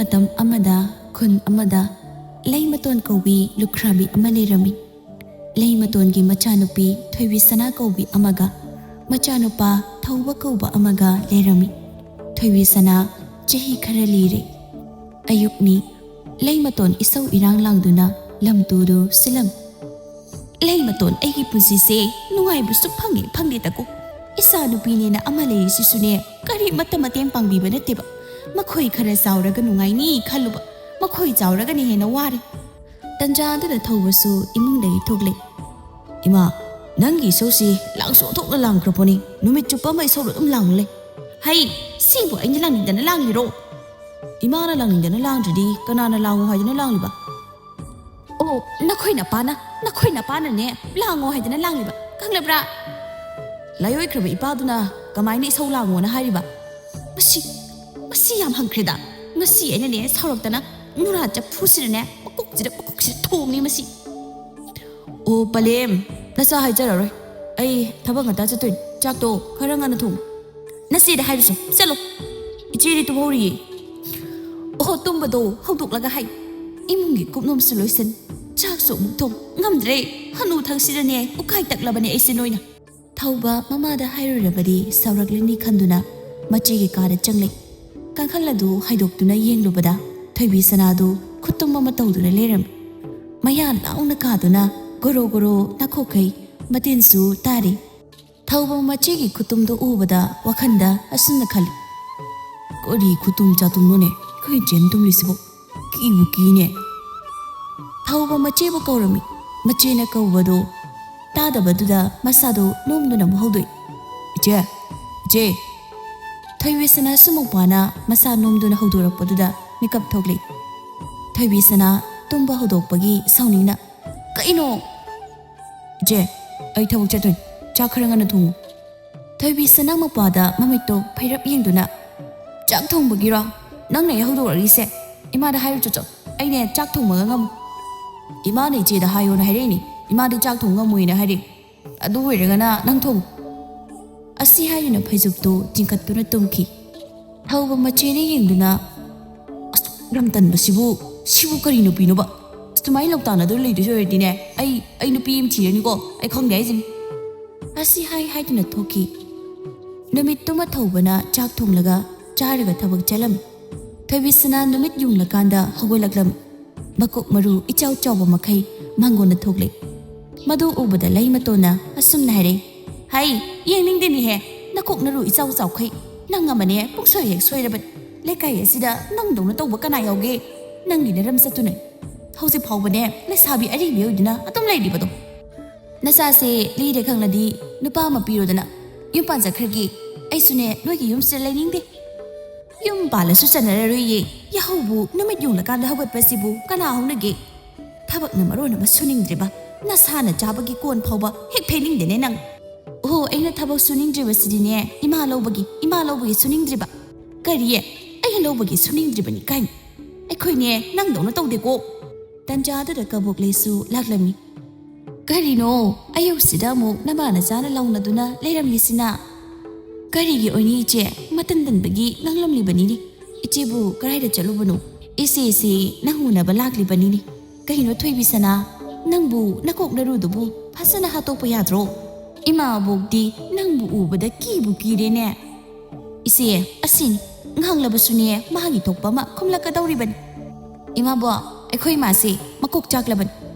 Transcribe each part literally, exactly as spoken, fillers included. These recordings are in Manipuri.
ꯃꯇꯝ ꯑꯃꯗ ꯈꯨꯟ ꯑꯃꯗ ꯂꯩꯃꯇꯣꯟ ꯀꯧꯕꯤ ꯂꯨꯈ꯭ꯔꯥꯕꯤ ꯑꯃ ꯂꯩꯔꯝꯃꯤ꯫ ꯂꯩꯃꯇꯣꯟꯒꯤ ꯃꯆꯥꯅꯨꯄꯤ ꯊꯣꯏꯕꯤꯁꯅꯥ ꯀꯧꯕꯤ ꯑꯃꯒ ꯃꯆꯥꯅꯨꯄꯥ ꯊꯧꯕ ꯀꯧꯕ ꯑꯃꯒ ꯂꯩꯔꯝꯃꯤ꯫ ꯊꯣꯏꯕꯤꯁꯅꯥ ꯆꯍꯤ ꯈꯔ ꯂꯤꯔꯦ꯫ ꯑꯌꯨꯛꯅꯤ꯫ ꯂꯩꯃꯇꯣꯟ ꯏꯁꯧ ꯏꯔꯥꯡ ꯂꯥꯡꯗꯨꯅ ꯂꯝ ꯇꯨꯗꯨ ꯁꯤꯜꯂꯝꯃꯤ꯫ "ꯂꯩꯃꯇꯣꯟ, ꯑꯩꯒꯤ ꯄꯨꯟꯁꯤꯁꯦ ꯅꯨꯡꯉꯥꯏꯕꯁꯨ ꯐꯪꯉꯦ ꯐꯪꯗꯦꯗꯀꯣ꯫ ꯏꯆꯥ ꯅꯨꯄꯤꯅꯦꯅ ꯑꯃ ꯂꯩꯔꯤꯁꯤꯁꯨꯅꯦ ꯀꯔꯤꯃꯠꯇ ꯃꯇꯦꯡ ꯄꯥꯡꯕꯤꯕ ꯅꯠꯇꯦꯕ꯫ ꯃꯈꯣꯏ ꯈꯔ ꯆꯥꯎꯔꯒ ꯅꯨꯡꯉꯥꯏꯅꯤ ꯈꯜꯂꯨꯕ, ꯃꯈꯣꯏ ꯆꯥꯎꯔꯒꯅ ꯍꯦꯟꯅ ꯋꯥꯔꯦ꯫" ꯇꯟꯖꯥ ꯑꯗꯨꯗ ꯊꯧꯕꯁꯨ ꯏꯃꯨꯡꯗꯒꯤ ꯊꯣꯛꯂꯦ꯫ "ꯏꯃꯥ, ꯅꯪꯒꯤ ꯏꯁꯧꯁꯤ ꯂꯥꯡꯁꯨ ꯑꯣꯟꯊꯣꯛꯅ ꯂꯥꯡꯈ꯭ꯔꯄꯣꯠꯅꯤ꯫ ꯅꯨꯃꯤꯠ ꯆꯨꯞꯄ ꯑꯃ ꯏꯁꯧ ꯑꯗꯨꯝ ꯂꯥꯡꯂꯦ꯫" "ꯍꯩ, ꯁꯤꯕꯨ ꯑꯩꯅ ꯂꯥꯡꯅꯤꯡꯗꯅ ꯂꯥꯡꯂꯤꯔꯣ?" "ꯏꯃꯥꯅ ꯂꯥꯡꯅꯤꯡꯗꯅ ꯂꯥꯡꯗ꯭ꯔꯗꯤ ꯀꯅꯥꯅ ꯂꯥꯡꯉꯣ ꯍꯥꯏꯗꯅ ꯂꯥꯡꯂꯤꯕ?" "ꯑꯣ, ꯅꯈꯣꯏ ꯅꯄꯥꯅ, ꯅꯈꯣꯏ ꯅꯄꯥꯅꯅꯦ ꯂꯥꯡꯉꯣ ꯍꯥꯏꯗꯅ ꯂꯥꯡꯂꯤꯕ, ꯈꯪꯂꯕ꯭ꯔꯥ?" "ꯂꯥꯏꯑꯣꯏꯈ꯭ꯔꯕ ꯏꯄꯥꯗꯨꯅ ꯀꯃꯥꯏꯅ ꯏꯁꯧ ꯂꯥꯡꯉꯣꯅ ꯍꯥꯏꯔꯤꯕ?" "ꯃꯁꯤ, ꯃꯁꯤ ꯌꯥꯝ ꯍꯪꯈ꯭ꯔꯦꯗ꯫ ꯉꯁꯤ ꯑꯩꯅꯅꯦ ꯁꯥꯎꯔꯛꯇꯅ ꯅꯨꯔꯥ ꯆꯐꯨꯁꯤꯗꯅꯦ ꯃꯀꯣꯛꯁꯤꯗ, ꯃꯀꯣꯛꯁꯤꯗ ꯊꯣꯝꯅꯤ ꯃꯁꯤ꯫" "ꯑꯣ ꯄꯂꯦꯝ, ꯅꯆꯥ ꯍꯥꯏꯖꯔꯔꯣꯏ꯫ ꯑꯩ ꯊꯕꯛ ꯉꯟꯇꯥ ꯆꯠꯇꯣꯏꯅꯤ꯫ ꯆꯥꯛꯇꯣ ꯈꯔ ꯉꯟꯅ ꯊꯣꯡꯉꯨ꯫" "ꯅꯆꯦꯗ ꯍꯥꯏꯔꯨꯁꯣ, ꯆꯠꯂꯣ꯫ ꯏꯆꯦꯗꯤ ꯇꯨꯝꯍꯧꯔꯤꯌꯦ꯫" ꯑꯣꯍꯣ, ꯇꯨꯝꯕꯗꯣ ꯍꯧꯗꯣꯛꯂꯒ ꯍꯥꯏ꯫ ꯏꯃꯨꯡꯒꯤ ꯀꯨꯞꯅꯣꯝꯁꯨ ꯂꯣꯏꯁꯤꯟ, ꯆꯥꯛꯁꯨ ꯑꯃꯨꯛ ꯊꯣꯡ꯫ ꯉꯝꯗ꯭ꯔꯦ꯫ ꯍꯅꯨ ꯊꯪꯁꯤꯗꯅꯦ ꯎꯀꯥꯏ ꯇꯛꯂꯕꯅꯦ ꯑꯩꯁꯦ ꯅꯣꯏꯅ꯫ ꯊꯧꯕ ꯃꯃꯥꯗ ꯍꯥꯏꯔꯨꯔꯕꯗꯤ ꯁꯥꯎꯔꯛꯂꯅꯤ ꯈꯟꯗꯨꯅ ꯃꯆꯦꯒꯤ ꯀꯥꯗ ꯆꯪꯂꯦ꯫ ꯀꯥꯡꯈꯜ ꯑꯗꯨ ꯍꯥꯏꯗꯣꯛꯇꯨꯅ ꯌꯦꯡꯂꯨꯕꯗ ꯊꯣꯏꯕꯤ ꯁꯅꯥꯗꯨ ꯈꯨꯇꯨꯝ ꯑꯃ ꯇꯧꯗꯨꯅ ꯂꯩꯔꯝꯃꯤ꯫ ꯃꯌꯥ ꯂꯥꯎꯅ ꯀꯥꯗꯨꯅ ꯒꯣꯔꯣ ꯒꯣꯔꯣ ꯅꯥꯈꯣꯛꯈꯩ, ꯃꯇꯤꯟꯁꯨ ꯇꯥꯔꯤ꯫ ꯊꯧꯕ ꯃꯆꯦꯒꯤ ꯈꯨꯇꯨꯝꯗꯨ ꯎꯕꯗ ꯋꯥꯈꯜꯗ ꯑꯁꯨꯝꯅ ꯈꯜꯂꯤ, "ꯀꯔꯤ ꯈꯨꯇꯨꯝ ꯆꯥꯇꯨꯝꯅꯣꯅꯦ ꯑꯩꯈꯣꯏ ꯏꯆꯦꯅ ꯇꯨꯝꯂꯤꯁꯤꯕꯨ? ꯀꯤꯕꯨ ꯀꯤꯅꯦ꯫" ꯊꯧꯕ ꯃꯆꯦꯕꯨ ꯀꯧꯔꯝꯃꯤ꯫ ꯃꯆꯦꯅ ꯀꯧꯕꯗꯨ ꯇꯥꯗꯕꯗꯨꯗ ꯃꯁꯥꯗꯨ ꯅꯣꯝꯗꯨꯅ ꯑꯃꯨꯛ ꯍꯧꯗꯣꯛꯏ꯫ "ꯏꯆꯦ! ꯏꯆꯦ!" ꯊꯣꯏꯕꯤꯁꯅꯥꯁꯨ ꯃꯧꯄ꯭ꯋꯥꯅ ꯃꯁꯥ ꯅꯣꯝꯗꯨꯅ ꯍꯧꯗꯣꯔꯛꯄꯗꯨꯗ ꯃꯤꯀꯞ ꯊꯣꯛꯂꯤ꯫ ꯊꯣꯏꯕꯤꯁꯅꯥ ꯇꯨꯝꯕ ꯍꯧꯗꯣꯛꯄꯒꯤ ꯁꯥꯎꯅꯤꯡꯅ, "ꯀꯩꯅꯣ?" "ꯏꯆꯦ, ꯑꯩ ꯊꯕꯛ ꯆꯠꯇꯣꯏꯅꯤ꯫ ꯆꯥꯛ ꯈꯔ ꯉꯟꯅ ꯊꯣꯡꯉꯨ꯫" ꯊꯣꯏꯕꯤꯁꯅꯥ ꯃꯧꯄ꯭ꯋꯥꯗ ꯃꯃꯤꯠꯇꯣ ꯐꯩꯔꯞ ꯌꯦꯡꯗꯨꯅ, "ꯆꯥꯛ ꯊꯣꯡꯕꯒꯤꯔꯣ ꯅꯪꯅ ꯑꯩ ꯍꯧꯗꯣꯔꯛꯂꯤꯁꯦ? ꯏꯃꯥꯗ ꯍꯥꯏꯔꯨ ꯆꯣ ꯆꯣ, ꯑꯩꯅꯦ ꯆꯥꯛ ꯊꯣꯡꯕꯒ ꯉꯝꯃꯣꯏ꯫" "ꯏꯃꯥꯅ ꯏꯆꯦꯗ ꯍꯥꯏꯌꯣꯅ ꯍꯥꯏꯔꯛꯏꯅꯤ꯫ ꯏꯃꯥꯗꯤ ꯆꯥꯛ ꯊꯣꯡ ꯉꯝꯃꯣꯏꯅ ꯍꯥꯏꯔꯛꯏ꯫ ꯑꯗꯨ ꯑꯣꯏꯔꯒꯅ ꯅꯪ ꯊꯣꯡꯉꯨ꯫" ꯑꯁꯤ ꯍꯥꯏꯗꯨꯅ ꯐꯩꯖꯨꯞꯇꯨ ꯆꯤꯡꯈꯠꯇꯨꯅ ꯇꯨꯝꯈꯤ꯫ ꯊꯧꯕ ꯃꯆꯦꯅ ꯌꯦꯡꯗꯨꯅ, "ꯑꯁ, ꯌꯥꯝ ꯇꯟꯕꯁꯤꯕꯨ, ꯁꯤꯕꯨ ꯀꯔꯤ ꯅꯨꯄꯤꯅꯣꯕ? ꯁꯨꯃꯥꯏꯅ ꯂꯧꯇꯥꯟꯅꯗꯨꯅ ꯂꯩꯗꯣꯏ ꯑꯣꯏꯔꯗꯤꯅꯦ, ꯑꯩ ꯑꯩ ꯅꯨꯄꯤ ꯑꯃ ꯊꯤꯔꯅꯤꯀꯣ, ꯑꯩ ꯈꯪꯗꯦ ꯍꯥꯏꯁꯤꯅꯤ꯫ ꯑꯁꯤ ꯍꯥꯏ ꯍꯥꯏꯗꯨꯅ ꯊꯣꯛꯈꯤ꯫ ꯅꯨꯃꯤꯠꯇꯨꯃ ꯊꯧꯕꯅ ꯆꯥꯛ ꯊꯣꯡꯂꯒ ꯆꯥꯔꯒ ꯊꯕꯛ ꯆꯠꯂꯝꯃꯤ꯫ ꯊꯣꯏꯕꯤꯁꯅꯥ ꯅꯨꯃꯤꯠ ꯌꯨꯡꯂꯀꯥꯟꯗ ꯍꯧꯒꯠꯂꯛꯂꯝꯃꯤ꯫ ꯃꯀꯣꯛ ꯃꯔꯨ ꯏꯆꯥꯎ ꯆꯥꯎꯕ ꯃꯈꯩ ꯃꯥꯡꯒꯣꯟꯗ ꯊꯣꯛꯂꯦ꯫ ꯃꯗꯨ ꯎꯕꯗ ꯂꯩꯃꯇꯣꯟꯅ ꯑꯁꯨꯝꯅ ꯍꯥꯏꯔꯛꯏ, "ꯍꯩ, ꯌꯦꯡꯅꯤꯡꯗꯦꯅꯦꯍꯦ, ꯅꯀꯣꯛ ꯅꯔꯨ ꯏꯆꯥꯎ ꯆꯥꯎꯈꯩ꯫ ꯅꯪ ꯑꯃꯅꯦ ꯄꯨꯡꯁꯣꯏ ꯍꯦꯛ ꯁꯣꯏꯔꯕꯅꯤ꯫ ꯂꯩꯀꯥꯏ ꯑꯁꯤꯗ ꯅꯪꯗꯧꯅ ꯇꯧꯕ ꯀꯅꯥ ꯌꯥꯎꯒꯦ? ꯅꯪꯒꯤ ꯅꯔꯝ ꯆꯠꯇꯨꯅ ꯍꯧꯖꯤꯛ ꯐꯥꯎꯕꯅꯦ ꯂꯩꯁꯥꯕꯤ ꯑꯔꯤꯕꯤ ꯑꯣꯏꯗꯨꯅ ꯑꯗꯨꯝ ꯂꯩꯔꯤꯕꯗꯣ꯫ ꯅꯆꯥꯁꯦ ꯂꯤꯔꯦ ꯈꯪꯂꯗꯤ ꯅꯨꯄꯥ ꯑꯃ ꯄꯤꯔꯣꯗꯅ, ꯌꯨꯝ ꯄꯥꯟꯖꯈ꯭ꯔꯒꯦ꯫ ꯑꯩꯁꯨꯅꯦ ꯅꯣꯏꯒꯤ ꯌꯨꯝꯁꯤꯗ ꯂꯩꯅꯤꯡꯗꯦ꯫ ꯌꯨꯝ ꯄꯥꯜꯂꯁꯨ ꯆꯟꯅꯔꯔꯣꯏꯌꯦ꯫ ꯌꯥꯍꯧꯕꯨ ꯅꯨꯃꯤꯠ ꯌꯨꯡꯂꯀꯥꯟꯗ ꯍꯧꯒꯠꯄꯁꯤꯕꯨ ꯀꯅꯥ ꯍꯧꯅꯒꯦ? ꯊꯕꯛꯅ ꯃꯔꯣꯟ ꯑꯃ ꯁꯨꯅꯤꯡꯗ꯭ꯔꯤꯕ, ꯅꯁꯥꯅ ꯆꯥꯕꯒꯤ ꯀꯣꯟ ꯐꯥꯎꯕ ꯍꯦꯛ ꯐꯦꯡꯅꯤꯡꯗꯦꯅꯦ ꯅꯪ꯫ ꯑꯣꯍꯣ, ꯑꯩꯅ ꯊꯕꯛ ꯁꯨꯅꯤꯡꯗ꯭ꯔꯤꯕꯁꯤꯗꯤꯅꯦ, ꯏꯃꯥ ꯂꯧꯕꯒꯤ, ꯏꯃꯥ ꯂꯧꯕꯒꯤ ꯁꯨꯅꯤꯡꯗ꯭ꯔꯤꯕ꯫ ꯀꯔꯤꯌꯦ? ꯑꯩ ꯂꯧꯕꯒꯤ ꯁꯨꯅꯤꯡꯗ꯭ꯔꯤꯕꯅꯤ ꯀꯥꯏꯅ? ꯑꯩꯈꯣꯏꯅꯦ ꯅꯪꯗꯧꯅ ꯇꯧꯗꯦꯀꯣ꯫ ꯇꯟꯖꯥꯗꯨꯗ ꯀꯕꯣꯛꯂꯩꯁꯨ ꯂꯥꯛꯂꯝꯃꯤ꯫ ꯀꯔꯤꯅꯣ ꯑꯌꯨꯛꯁꯤꯗ ꯑꯃꯨꯛ ꯅꯃꯥ ꯅꯆꯥꯅ ꯂꯥꯎꯅꯗꯨꯅ ꯂꯩꯔꯝꯂꯤꯁꯤꯅ? ꯀꯔꯤꯒꯤ ꯑꯣꯏꯅꯤ ꯏꯆꯦ? ꯃꯇꯟ ꯇꯟꯕꯒꯤ ꯉꯥꯡꯂꯝꯂꯤꯕꯅꯤꯅꯦ꯫ ꯏꯆꯦꯕꯨ ꯀꯗꯥꯏꯗ ꯆꯠꯂꯨꯕꯅꯣ? ꯏꯆꯦꯁꯤ ꯅꯪ ꯎꯅꯕ ꯂꯥꯛꯂꯤꯕꯅꯤꯅꯦ꯫ ꯀꯩꯅꯣ ꯊꯣꯏꯕꯤꯁꯅꯥ, ꯅꯪꯕꯨ ꯅꯀꯣꯛ ꯅꯔꯨꯗꯨꯕꯨ ꯐꯖꯅ ꯍꯥꯠꯇꯣꯛꯄ ꯌꯥꯗ꯭ꯔꯣ? ꯏꯃꯥꯕꯣꯛꯇꯤ ꯅꯪꯕꯨ ꯎꯕꯗ ꯀꯤꯕꯨ ꯀꯤꯔꯦꯅꯦ꯫ ꯏꯆꯦ, ꯑꯁꯤꯅꯤ, ꯉꯥꯡꯂꯕꯁꯨꯅꯦ ꯃꯥꯒꯤ ꯊꯣꯛꯄ ꯑꯃ ꯈꯨꯝꯂꯛꯀꯗꯧꯔꯤꯕꯅꯤ꯫ ꯏꯃꯥꯕꯣꯛ, ꯑꯩꯈꯣꯏ ꯏꯃꯥꯁꯦ ꯃꯀꯣꯛ ꯆꯥꯛꯂꯕꯅꯤ꯫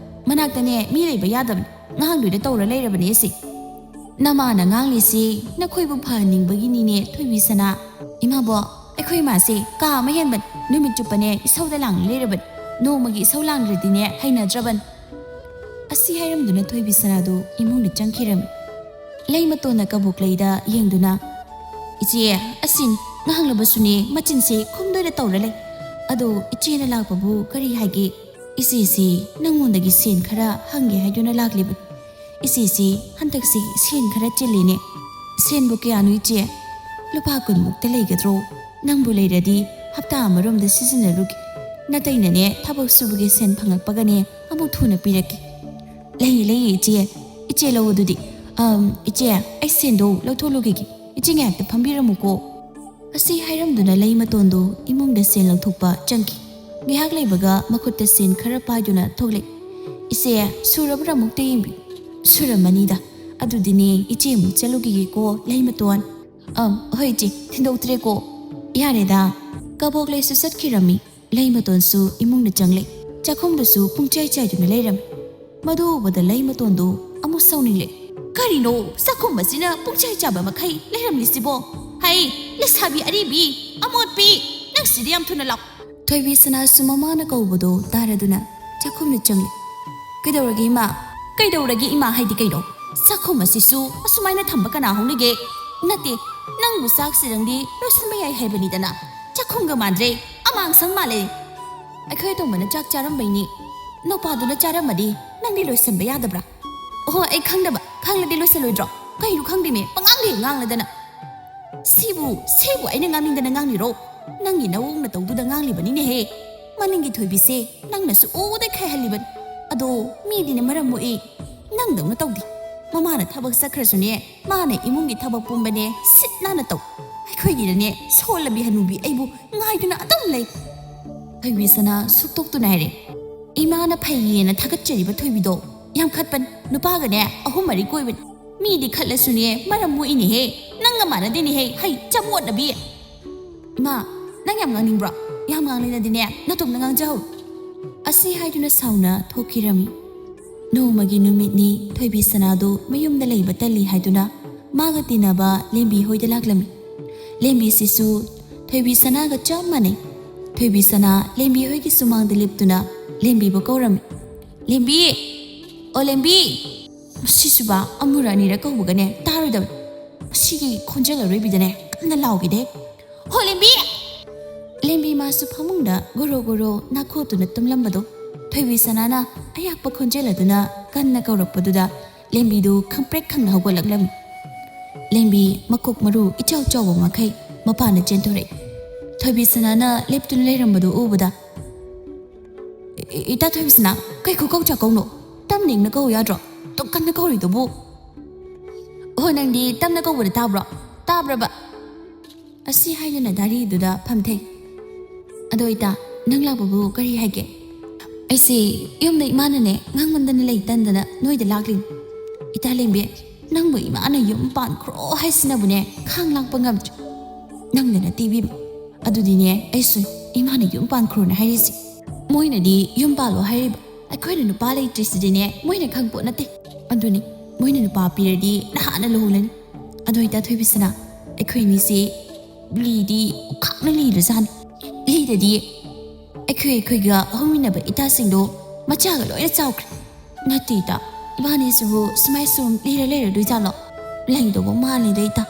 ꯃꯅꯥꯛꯇꯅꯦ ꯃꯤ ꯂꯩꯕ ꯌꯥꯗꯕꯅꯤ꯫ ꯉꯥꯡꯗꯣꯏꯗ ꯇꯧꯔ ꯂꯩꯔꯕꯅꯦ ꯑꯁꯤ꯫ ꯅꯃꯥꯅ ꯉꯥꯡꯂꯤꯁꯤ ꯅꯈꯣꯏꯕꯨ ꯐꯍꯟꯅꯤꯡꯕꯒꯤꯅꯤꯅꯦ ꯊꯣꯏꯕꯤꯁꯅꯥ꯫ ꯏꯃꯥꯕꯣꯛ, ꯑꯩꯈꯣꯏ ꯏꯃꯥꯁꯦ ꯀꯥ ꯑꯃ ꯍꯦꯟꯕꯅꯤ꯫ ꯅꯨꯃꯤꯠ ꯆꯨꯞꯄꯅꯦ ꯏꯁꯧꯗ ꯂꯥꯡꯂ ꯂꯩꯔꯕꯅꯤ꯫ ꯅꯣꯡꯃꯒꯤ ꯏꯁꯧ ꯂꯥꯡꯗ꯭ꯔꯗꯤꯅꯦ ꯍꯩꯅꯗ꯭ꯔꯕꯅꯤ꯫ ꯑꯁꯤ ꯍꯥꯏꯔꯝꯗꯨꯅ ꯊꯣꯏꯕꯤꯁꯅꯥꯗꯨ ꯏꯃꯨꯡꯗ ꯆꯪꯈꯤꯔꯝꯃꯤ꯫ ꯂꯩꯃꯇꯣꯟꯅ ꯀꯕꯣꯛꯂꯩꯗ ꯌꯦꯡꯗꯨꯅ, "ꯏꯆꯦ, ꯑꯁꯤꯅꯤ, ꯉꯥꯡꯂꯕꯁꯨꯅꯦ ꯃꯆꯤꯟꯁꯦ ꯈꯨꯝꯗꯣꯏꯗ ꯇꯧꯔ ꯂꯩ꯫ ꯑꯗꯣ ꯏꯆꯦꯅ ꯂꯥꯛꯄꯕꯨ ꯀꯔꯤ ꯍꯥꯏꯒꯦ? ꯏꯆꯦꯁꯤ ꯅꯪꯉꯣꯟꯗꯒꯤ ꯁꯦꯟ ꯈꯔ ꯍꯪꯒꯦ ꯍꯥꯏꯗꯨꯅ ꯂꯥꯛꯂꯤꯕꯅꯤ꯫ ꯏꯆꯦꯁꯤ ꯍꯟꯗꯛꯁꯤ ꯁꯦꯟ ꯈꯔ ꯆꯤꯜꯂꯤꯅꯦ꯫" "ꯁꯦꯟꯕꯨ ꯀꯌꯥꯅꯣ ꯏꯆꯦ?" "ꯂꯨꯄꯥ ꯀꯨꯟꯃꯨꯛꯇ ꯂꯩꯒꯗ꯭ꯔꯣ? ꯅꯪꯕꯨ ꯂꯩꯔꯗꯤ ꯍꯞꯇꯥ ꯑꯃꯔꯣꯝꯗ ꯁꯤꯖꯤꯟꯅꯔꯨꯒꯦ꯫ ꯅꯇꯩꯅꯅꯦ ꯊꯕꯛ ꯁꯨꯕꯒꯤ ꯁꯦꯟ ꯐꯪꯂꯛꯄꯒꯅꯦ ꯑꯃꯨꯛ ꯊꯨꯅ ꯄꯤꯔꯛꯀꯦ꯫" "ꯂꯩꯌꯦ, ꯂꯩꯌꯦ ꯏꯆꯦ꯫ ꯏꯆꯦ ꯂꯧ ꯑꯗꯨꯗꯤ꯫ ꯑꯝ, ꯏꯆꯦ, ꯑꯩ ꯁꯦꯟꯗꯣ ꯂꯧꯊꯣꯛꯂꯨꯈꯤꯒꯦ꯫ ꯏꯆꯦ ꯉꯥꯏꯍꯥꯛꯇ ꯐꯝꯕꯤꯔꯝꯃꯨꯀꯣ꯫" ꯑꯁꯤ ꯍꯥꯏꯔꯝꯗꯨꯅ ꯂꯩꯃꯇꯣꯟꯗꯨ ꯏꯃꯨꯡꯗ ꯁꯦꯟ ꯂꯧꯊꯣꯛꯄ ꯆꯪꯈꯤ꯫ ꯉꯥꯏꯍꯥꯛ ꯂꯩꯕꯒ ꯃꯈꯨꯠꯇ ꯁꯦꯟ ꯈꯔ ꯄꯥꯏꯗꯨꯅ ꯊꯣꯛꯂꯛꯏ꯫ "ꯏꯆꯦ, ꯁꯨꯔꯕ꯭ꯔꯥ ꯑꯃꯨꯛꯇ ꯌꯦꯡꯕꯤꯌꯨ꯫" "ꯁꯨꯔꯝꯃꯅꯤꯗ꯫ ꯑꯗꯨꯗꯤꯅꯦ, ꯏꯆꯦ ꯑꯃꯨꯛ ꯆꯠꯂꯨꯈꯤꯒꯦꯀꯣ, ꯂꯩꯃꯇꯣꯟ꯫" "ꯑꯝ, ꯍꯣꯏ ꯏꯆꯦ, ꯊꯤꯟꯗꯣꯛꯇ꯭ꯔꯦꯀꯣ꯫" "ꯌꯥꯔꯦꯗ꯫" ꯀꯕꯣꯛ ꯂꯩꯁꯨ ꯆꯠꯈꯤꯔꯝꯃꯤ꯫ ꯂꯩꯃꯇꯣꯟꯁꯨ ꯏꯃꯨꯡꯗ ꯆꯪꯂꯦ꯫ ꯆꯥꯛꯈꯨꯝꯗꯨꯁꯨ ꯄꯨꯡꯆꯥꯏ ꯆꯥꯏꯗꯨꯅ ꯂꯩꯔꯝꯃꯤ꯫ ꯃꯗꯨ ꯎꯕꯗ ꯂꯩꯃꯇꯣꯟꯗꯨ ꯑꯃꯨꯛ ꯁꯥꯎꯅꯤꯡꯂꯦ꯫ "ꯀꯔꯤꯅꯣ ꯆꯥꯛꯈꯨꯝ ꯑꯁꯤꯅ ꯄꯨꯡꯆꯥꯏ ꯆꯥꯕ ꯃꯈꯩ ꯂꯩꯔꯝꯂꯤꯁꯤꯕꯣ? ꯍꯩ, ꯂꯩꯁꯥꯕꯤ ꯑꯔꯤꯕꯤ, ꯑꯃꯣꯠꯄꯤ, ꯅꯪ ꯁꯤꯗ ꯌꯥꯝ ꯊꯨꯅ ꯂꯥꯛ!" ꯊꯣꯏꯕꯤ ꯁꯅꯥꯁꯨ ꯃꯃꯥꯅ ꯀꯧꯕꯗꯣ ꯇꯥꯔꯗꯨꯅ ꯆꯥꯛꯈꯨꯝꯗ ꯆꯪꯂꯦ꯫ "ꯀꯩꯗꯧꯔꯒꯦ ꯏꯃꯥ?" "ꯀꯩꯗꯧꯔꯒꯦ ꯏꯃꯥ ꯍꯥꯏꯗꯤ ꯀꯩꯅꯣ? ꯆꯥꯛꯈꯨꯝ ꯑꯁꯤꯁꯨ ꯑꯁꯨꯃꯥꯏꯅ ꯊꯝꯕ ꯀꯅꯥ ꯍꯧꯅꯒꯦ? ꯅꯠꯇꯦ, ꯅꯪꯕꯨ ꯆꯥꯛꯁꯤꯗꯪꯗꯤ ꯂꯣꯏꯁꯤꯟꯕ ꯌꯥꯏ ꯍꯥꯏꯕꯅꯤꯗꯅ꯫ ꯆꯥꯛꯈꯨꯝꯒ ꯃꯥꯟꯗ꯭ꯔꯦ, ꯑꯃꯥꯡꯁꯪ ꯃꯥꯜꯂꯦ꯫ ꯑꯩꯈꯣꯏ ꯑꯇꯣꯝꯕꯅ ꯆꯥꯛ ꯆꯥꯔꯝꯕꯩꯅꯤ꯫ ꯅꯨꯄꯥꯗꯨꯅ ꯆꯥꯔꯝꯃꯗꯤ ꯅꯪꯗꯤ ꯂꯣꯏꯁꯤꯟꯕ ꯌꯥꯗꯕ꯭ꯔꯥ?" "ꯑꯣꯍꯣ, ꯑꯩ ꯈꯪꯗꯕ꯫ ꯈꯪꯂꯗꯤ ꯂꯣꯏꯁꯤꯜꯂꯣꯏꯗ꯭ꯔꯣ? ꯀꯩꯅꯣ ꯈꯪꯗꯦꯃꯦ, ꯄꯉꯥꯡꯗ ꯍꯦꯛ ꯉꯥꯡꯂꯗꯅ꯫" "ꯁꯤꯕꯨ, ꯁꯤꯕꯨ ꯑꯩꯅ ꯉꯥꯡꯅꯤꯡꯗꯅ ꯉꯥꯡꯂꯤꯔꯣ? ꯅꯪꯒꯤ ꯅꯋꯣꯡ ꯅꯇꯧꯗꯨꯗ ꯉꯥꯡꯂꯤꯕꯅꯤꯅꯦꯍꯦ꯫ ꯃꯅꯤꯡꯒꯤ ꯊꯣꯏꯕꯤꯁꯦ ꯅꯪꯅꯁꯨ ꯎꯗ ꯈꯥꯏꯍꯜꯂꯤꯕꯅꯤ꯫ ꯑꯗꯣ ꯃꯤꯗꯤꯅꯦ ꯃꯔꯝ ꯃꯣꯛꯏ꯫ ꯅꯪꯗꯧꯅ ꯇꯧꯗꯦ꯫ ꯃꯃꯥꯅ ꯊꯕꯛ ꯆꯠꯈ꯭ꯔꯁꯨꯅꯦ, ꯃꯥꯅ ꯏꯃꯨꯡꯒꯤ ꯊꯕꯛ ꯄꯨꯝꯕꯅꯦ ꯁꯤꯠ ꯅꯥꯟꯅ ꯇꯧ꯫ ꯑꯩꯈꯣꯏꯒꯤꯅꯅꯦ ꯁꯣꯜꯂꯕꯤ ꯍꯅꯨꯕꯤ ꯑꯩꯕꯨ ꯉꯥꯏꯗꯨꯅ ꯑꯗꯨꯝ ꯂꯩ꯫" ꯊꯣꯏꯕꯤ ꯁꯅꯥ ꯁꯨꯛꯇꯣꯛꯇꯨꯅ ꯍꯥꯏꯔꯦ꯫ "ꯏꯃꯥꯅ ꯐꯩꯌꯦꯅ ꯊꯥꯒꯠꯆꯔꯤꯕ ꯊꯣꯏꯕꯤꯗꯣ ꯌꯥꯝ ꯈꯠꯄꯅꯤ꯫ ꯅꯨꯄꯥꯒꯅꯦ ꯑꯍꯨꯝ ꯃꯔꯤ ꯀꯣꯏꯕꯅꯤ꯫ ꯃꯤꯗꯤ ꯈꯠꯂꯁꯨꯅꯦ ꯃꯔꯝ ꯃꯣꯛꯏꯅꯦꯍꯦ꯫ ꯅꯪꯒ ꯃꯥꯟꯅꯗꯦꯅꯦꯍꯦ, ꯍꯩ ꯆꯃꯣꯠꯅꯕꯤ!" "ꯏꯃꯥ, ꯅꯪ ꯌꯥꯝ ꯉꯥꯡꯅꯤꯡꯕ꯭ꯔꯣ? ꯌꯥꯝ ꯉꯥꯡꯅꯤꯡꯉꯗꯤꯅꯦ ꯅꯇꯣꯝꯇ ꯉꯥꯡꯖꯍꯧ꯫" ꯑꯁꯤ ꯍꯥꯏꯗꯨꯅ ꯁꯥꯎꯅ ꯊꯣꯛꯈꯤꯔꯝꯃꯤ꯫ ꯅꯣꯡꯃꯒꯤ ꯅꯨꯃꯤꯠꯅꯤ ꯊꯣꯏꯕꯤ ꯁꯅꯥꯗꯨ ꯃꯌꯨꯝꯗ ꯂꯩꯕ ꯇꯜꯂꯤ ꯍꯥꯏꯗꯨꯅ ꯃꯥꯒ ꯇꯤꯟꯅꯕ ꯂꯦꯝꯕꯤ ꯍꯣꯏꯗ ꯂꯥꯛꯂꯝꯃꯤ꯫ ꯂꯦꯝꯕꯤꯁꯤꯁꯨ ꯊꯣꯏꯕꯤ ꯁꯅꯥꯒ ꯆꯞ ꯃꯥꯟꯅꯩ꯫ ꯊꯣꯏꯕꯤ ꯁꯅꯥ ꯂꯦꯝꯕꯤ ꯍꯣꯏꯒꯤ ꯁꯨꯃꯥꯡꯗ ꯂꯦꯞꯇꯨꯅ ꯂꯦꯝꯕꯤꯕꯨ ꯀꯧꯔꯝꯃꯤ꯫ "ꯂꯦꯝꯕꯤ! ꯑꯣ ꯂꯦꯝꯕꯤ!" ꯃꯁꯤꯁꯨꯕ ꯑꯃꯨꯔ ꯑꯅꯤꯔꯛ ꯀꯧꯕꯒꯅꯦ ꯇꯥꯔꯣꯏꯗꯕꯅꯤ꯫ ꯃꯁꯤꯒꯤ ꯈꯣꯟꯖꯦꯜ ꯑꯔꯣꯏꯕꯤꯗꯅꯦ ꯀꯟꯅ ꯂꯥꯎꯈꯤꯗꯦ꯫ "ꯍꯣ ꯂꯦꯝꯕꯤ!" ꯂꯦꯝꯕꯤ ꯃꯥꯁꯨ ꯐꯃꯨꯡꯗ ꯒꯣꯔꯣ ꯒꯣꯔꯣ ꯅꯥꯈꯣꯠꯇꯨꯅ ꯇꯨꯝꯂꯝꯕꯗꯣ ꯊꯣꯏꯕꯤ ꯁꯅꯥꯅ ꯑꯌꯥꯛꯄ ꯈꯣꯟꯖꯦꯜ ꯑꯗꯨꯅ ꯀꯟꯅ ꯀꯧꯔꯛꯄꯗꯨꯗ ꯂꯦꯝꯕꯤꯗꯨ ꯈꯪꯄ꯭ꯔꯦꯛ ꯈꯪꯅ ꯍꯧꯒꯠꯂꯛꯂꯝꯃꯤ꯫ ꯂꯦꯝꯕꯤ ꯃꯀꯣꯛ ꯃꯔꯨ ꯏꯆꯥꯎ ꯆꯥꯎꯕ ꯃꯈꯩ ꯃꯄꯥꯟꯗ ꯆꯦꯟꯊꯣꯔꯛꯏ꯫ ꯊꯣꯏꯕꯤ ꯁꯅꯥꯅ ꯂꯦꯞꯇꯨꯅ ꯂꯩꯔꯝꯕꯗꯨ ꯎꯕꯗ, "ꯏ-, ꯏꯇꯥ ꯊꯣꯏꯕꯤ ꯁꯅꯥ, ꯀꯩ ꯈꯨꯀꯧ ꯆꯥꯀꯧꯅꯣ? ꯇꯞꯅ ꯏꯪꯅ ꯀꯧ ꯌꯥꯗ꯭ꯔꯣ? ꯑꯗꯨꯛ ꯀꯟꯅ ꯀꯧꯔꯤꯗꯨꯕꯨ?" "ꯑꯣ, ꯅꯪꯗꯤ ꯇꯞꯅ ꯀꯧꯕꯗ ꯇꯥꯕ꯭ꯔꯣ? ꯇꯥꯕ꯭ꯔꯕ?" ꯑꯁꯤ ꯍꯥꯏꯗꯨꯅ ꯗꯥꯔꯤꯗꯨꯗ ꯐꯝꯊꯩ꯫ "ꯑꯗꯣ ꯏꯇꯥ, "ꯅꯪ ꯂꯥꯛꯄꯕꯨ ꯀꯔꯤ ꯍꯥꯏꯒꯦ?" "ꯑꯩꯁꯦ ꯌꯨꯝꯗ ꯏꯃꯥꯅꯅꯦ ꯉꯥꯡꯃꯟꯗꯅ ꯂꯩ ꯇꯟꯗꯅ ꯅꯣꯏꯗ ꯂꯥꯛꯂꯤꯅꯤ꯫ ꯏꯇꯥ ꯂꯦꯝꯕꯤ, ꯅꯪꯕꯨ ꯏꯃꯥꯅ ꯌꯨꯝ ꯄꯥꯟꯈ꯭ꯔꯣ ꯍꯥꯏꯁꯤꯅꯕꯨꯅꯦ ꯈꯥꯡ ꯂꯥꯛꯄ ꯉꯝꯗ꯭ꯔꯦ꯫ ꯅꯪꯗ ꯅꯠꯇꯦ ꯏꯕꯦꯝꯃ꯫ ꯑꯗꯨꯗꯤꯅꯦ ꯑꯩꯁꯨ ꯏꯃꯥꯅ ꯌꯨꯝ ꯄꯥꯟꯈ꯭ꯔꯣꯅ ꯍꯥꯏꯔꯤꯁꯦ꯫ ꯃꯣꯏꯅꯗꯤ ꯌꯨꯝ ꯄꯥꯜꯂꯣ ꯍꯥꯏꯔꯤꯕ, ꯑꯩꯈꯣꯏꯅ ꯅꯨꯄꯥ ꯂꯩꯇ꯭ꯔꯤꯁꯤꯗꯤꯅꯦ ꯃꯣꯏꯅ ꯈꯪꯄꯣꯠ ꯅꯠꯇꯦ꯫ ꯑꯗꯨꯅꯤ, ꯃꯣꯏꯅ ꯅꯨꯄꯥ ꯄꯤꯔꯗꯤ ꯅꯍꯥꯟꯅ ꯂꯨꯍꯣꯡꯂꯅꯤ꯫ ꯑꯗꯣ ꯏꯇꯥ ꯊꯣꯏꯕꯤꯁꯅꯥ, ꯑꯩꯈꯣꯏ ꯑꯅꯤꯁꯦ ꯂꯤꯗꯤ ꯑꯣꯈꯥꯛꯅ ꯂꯤꯔꯖꯥꯠꯅꯤ꯫ ꯂꯤꯗꯗꯤ ꯑꯩꯈꯣꯏ ꯑꯩꯈꯣꯏꯒ ꯍꯧꯃꯤꯟꯅꯕ ꯏꯇꯥꯁꯤꯡꯗꯣ ꯃꯆꯥꯒ ꯂꯣꯏꯅ ꯆꯥꯎꯈ꯭ꯔꯦ꯫ ꯅꯠꯇꯦ ꯏꯇꯥ, ꯏꯕꯥꯅꯤꯁꯤꯕꯨ ꯁꯨꯃꯥꯏ ꯁꯨꯝ ꯂꯤꯔ ꯂꯩꯔꯗꯣꯏꯖꯥꯠꯂꯣ? ꯂꯩꯗꯧꯕ ꯃꯥꯜꯂꯤꯗ ꯏꯇꯥ꯫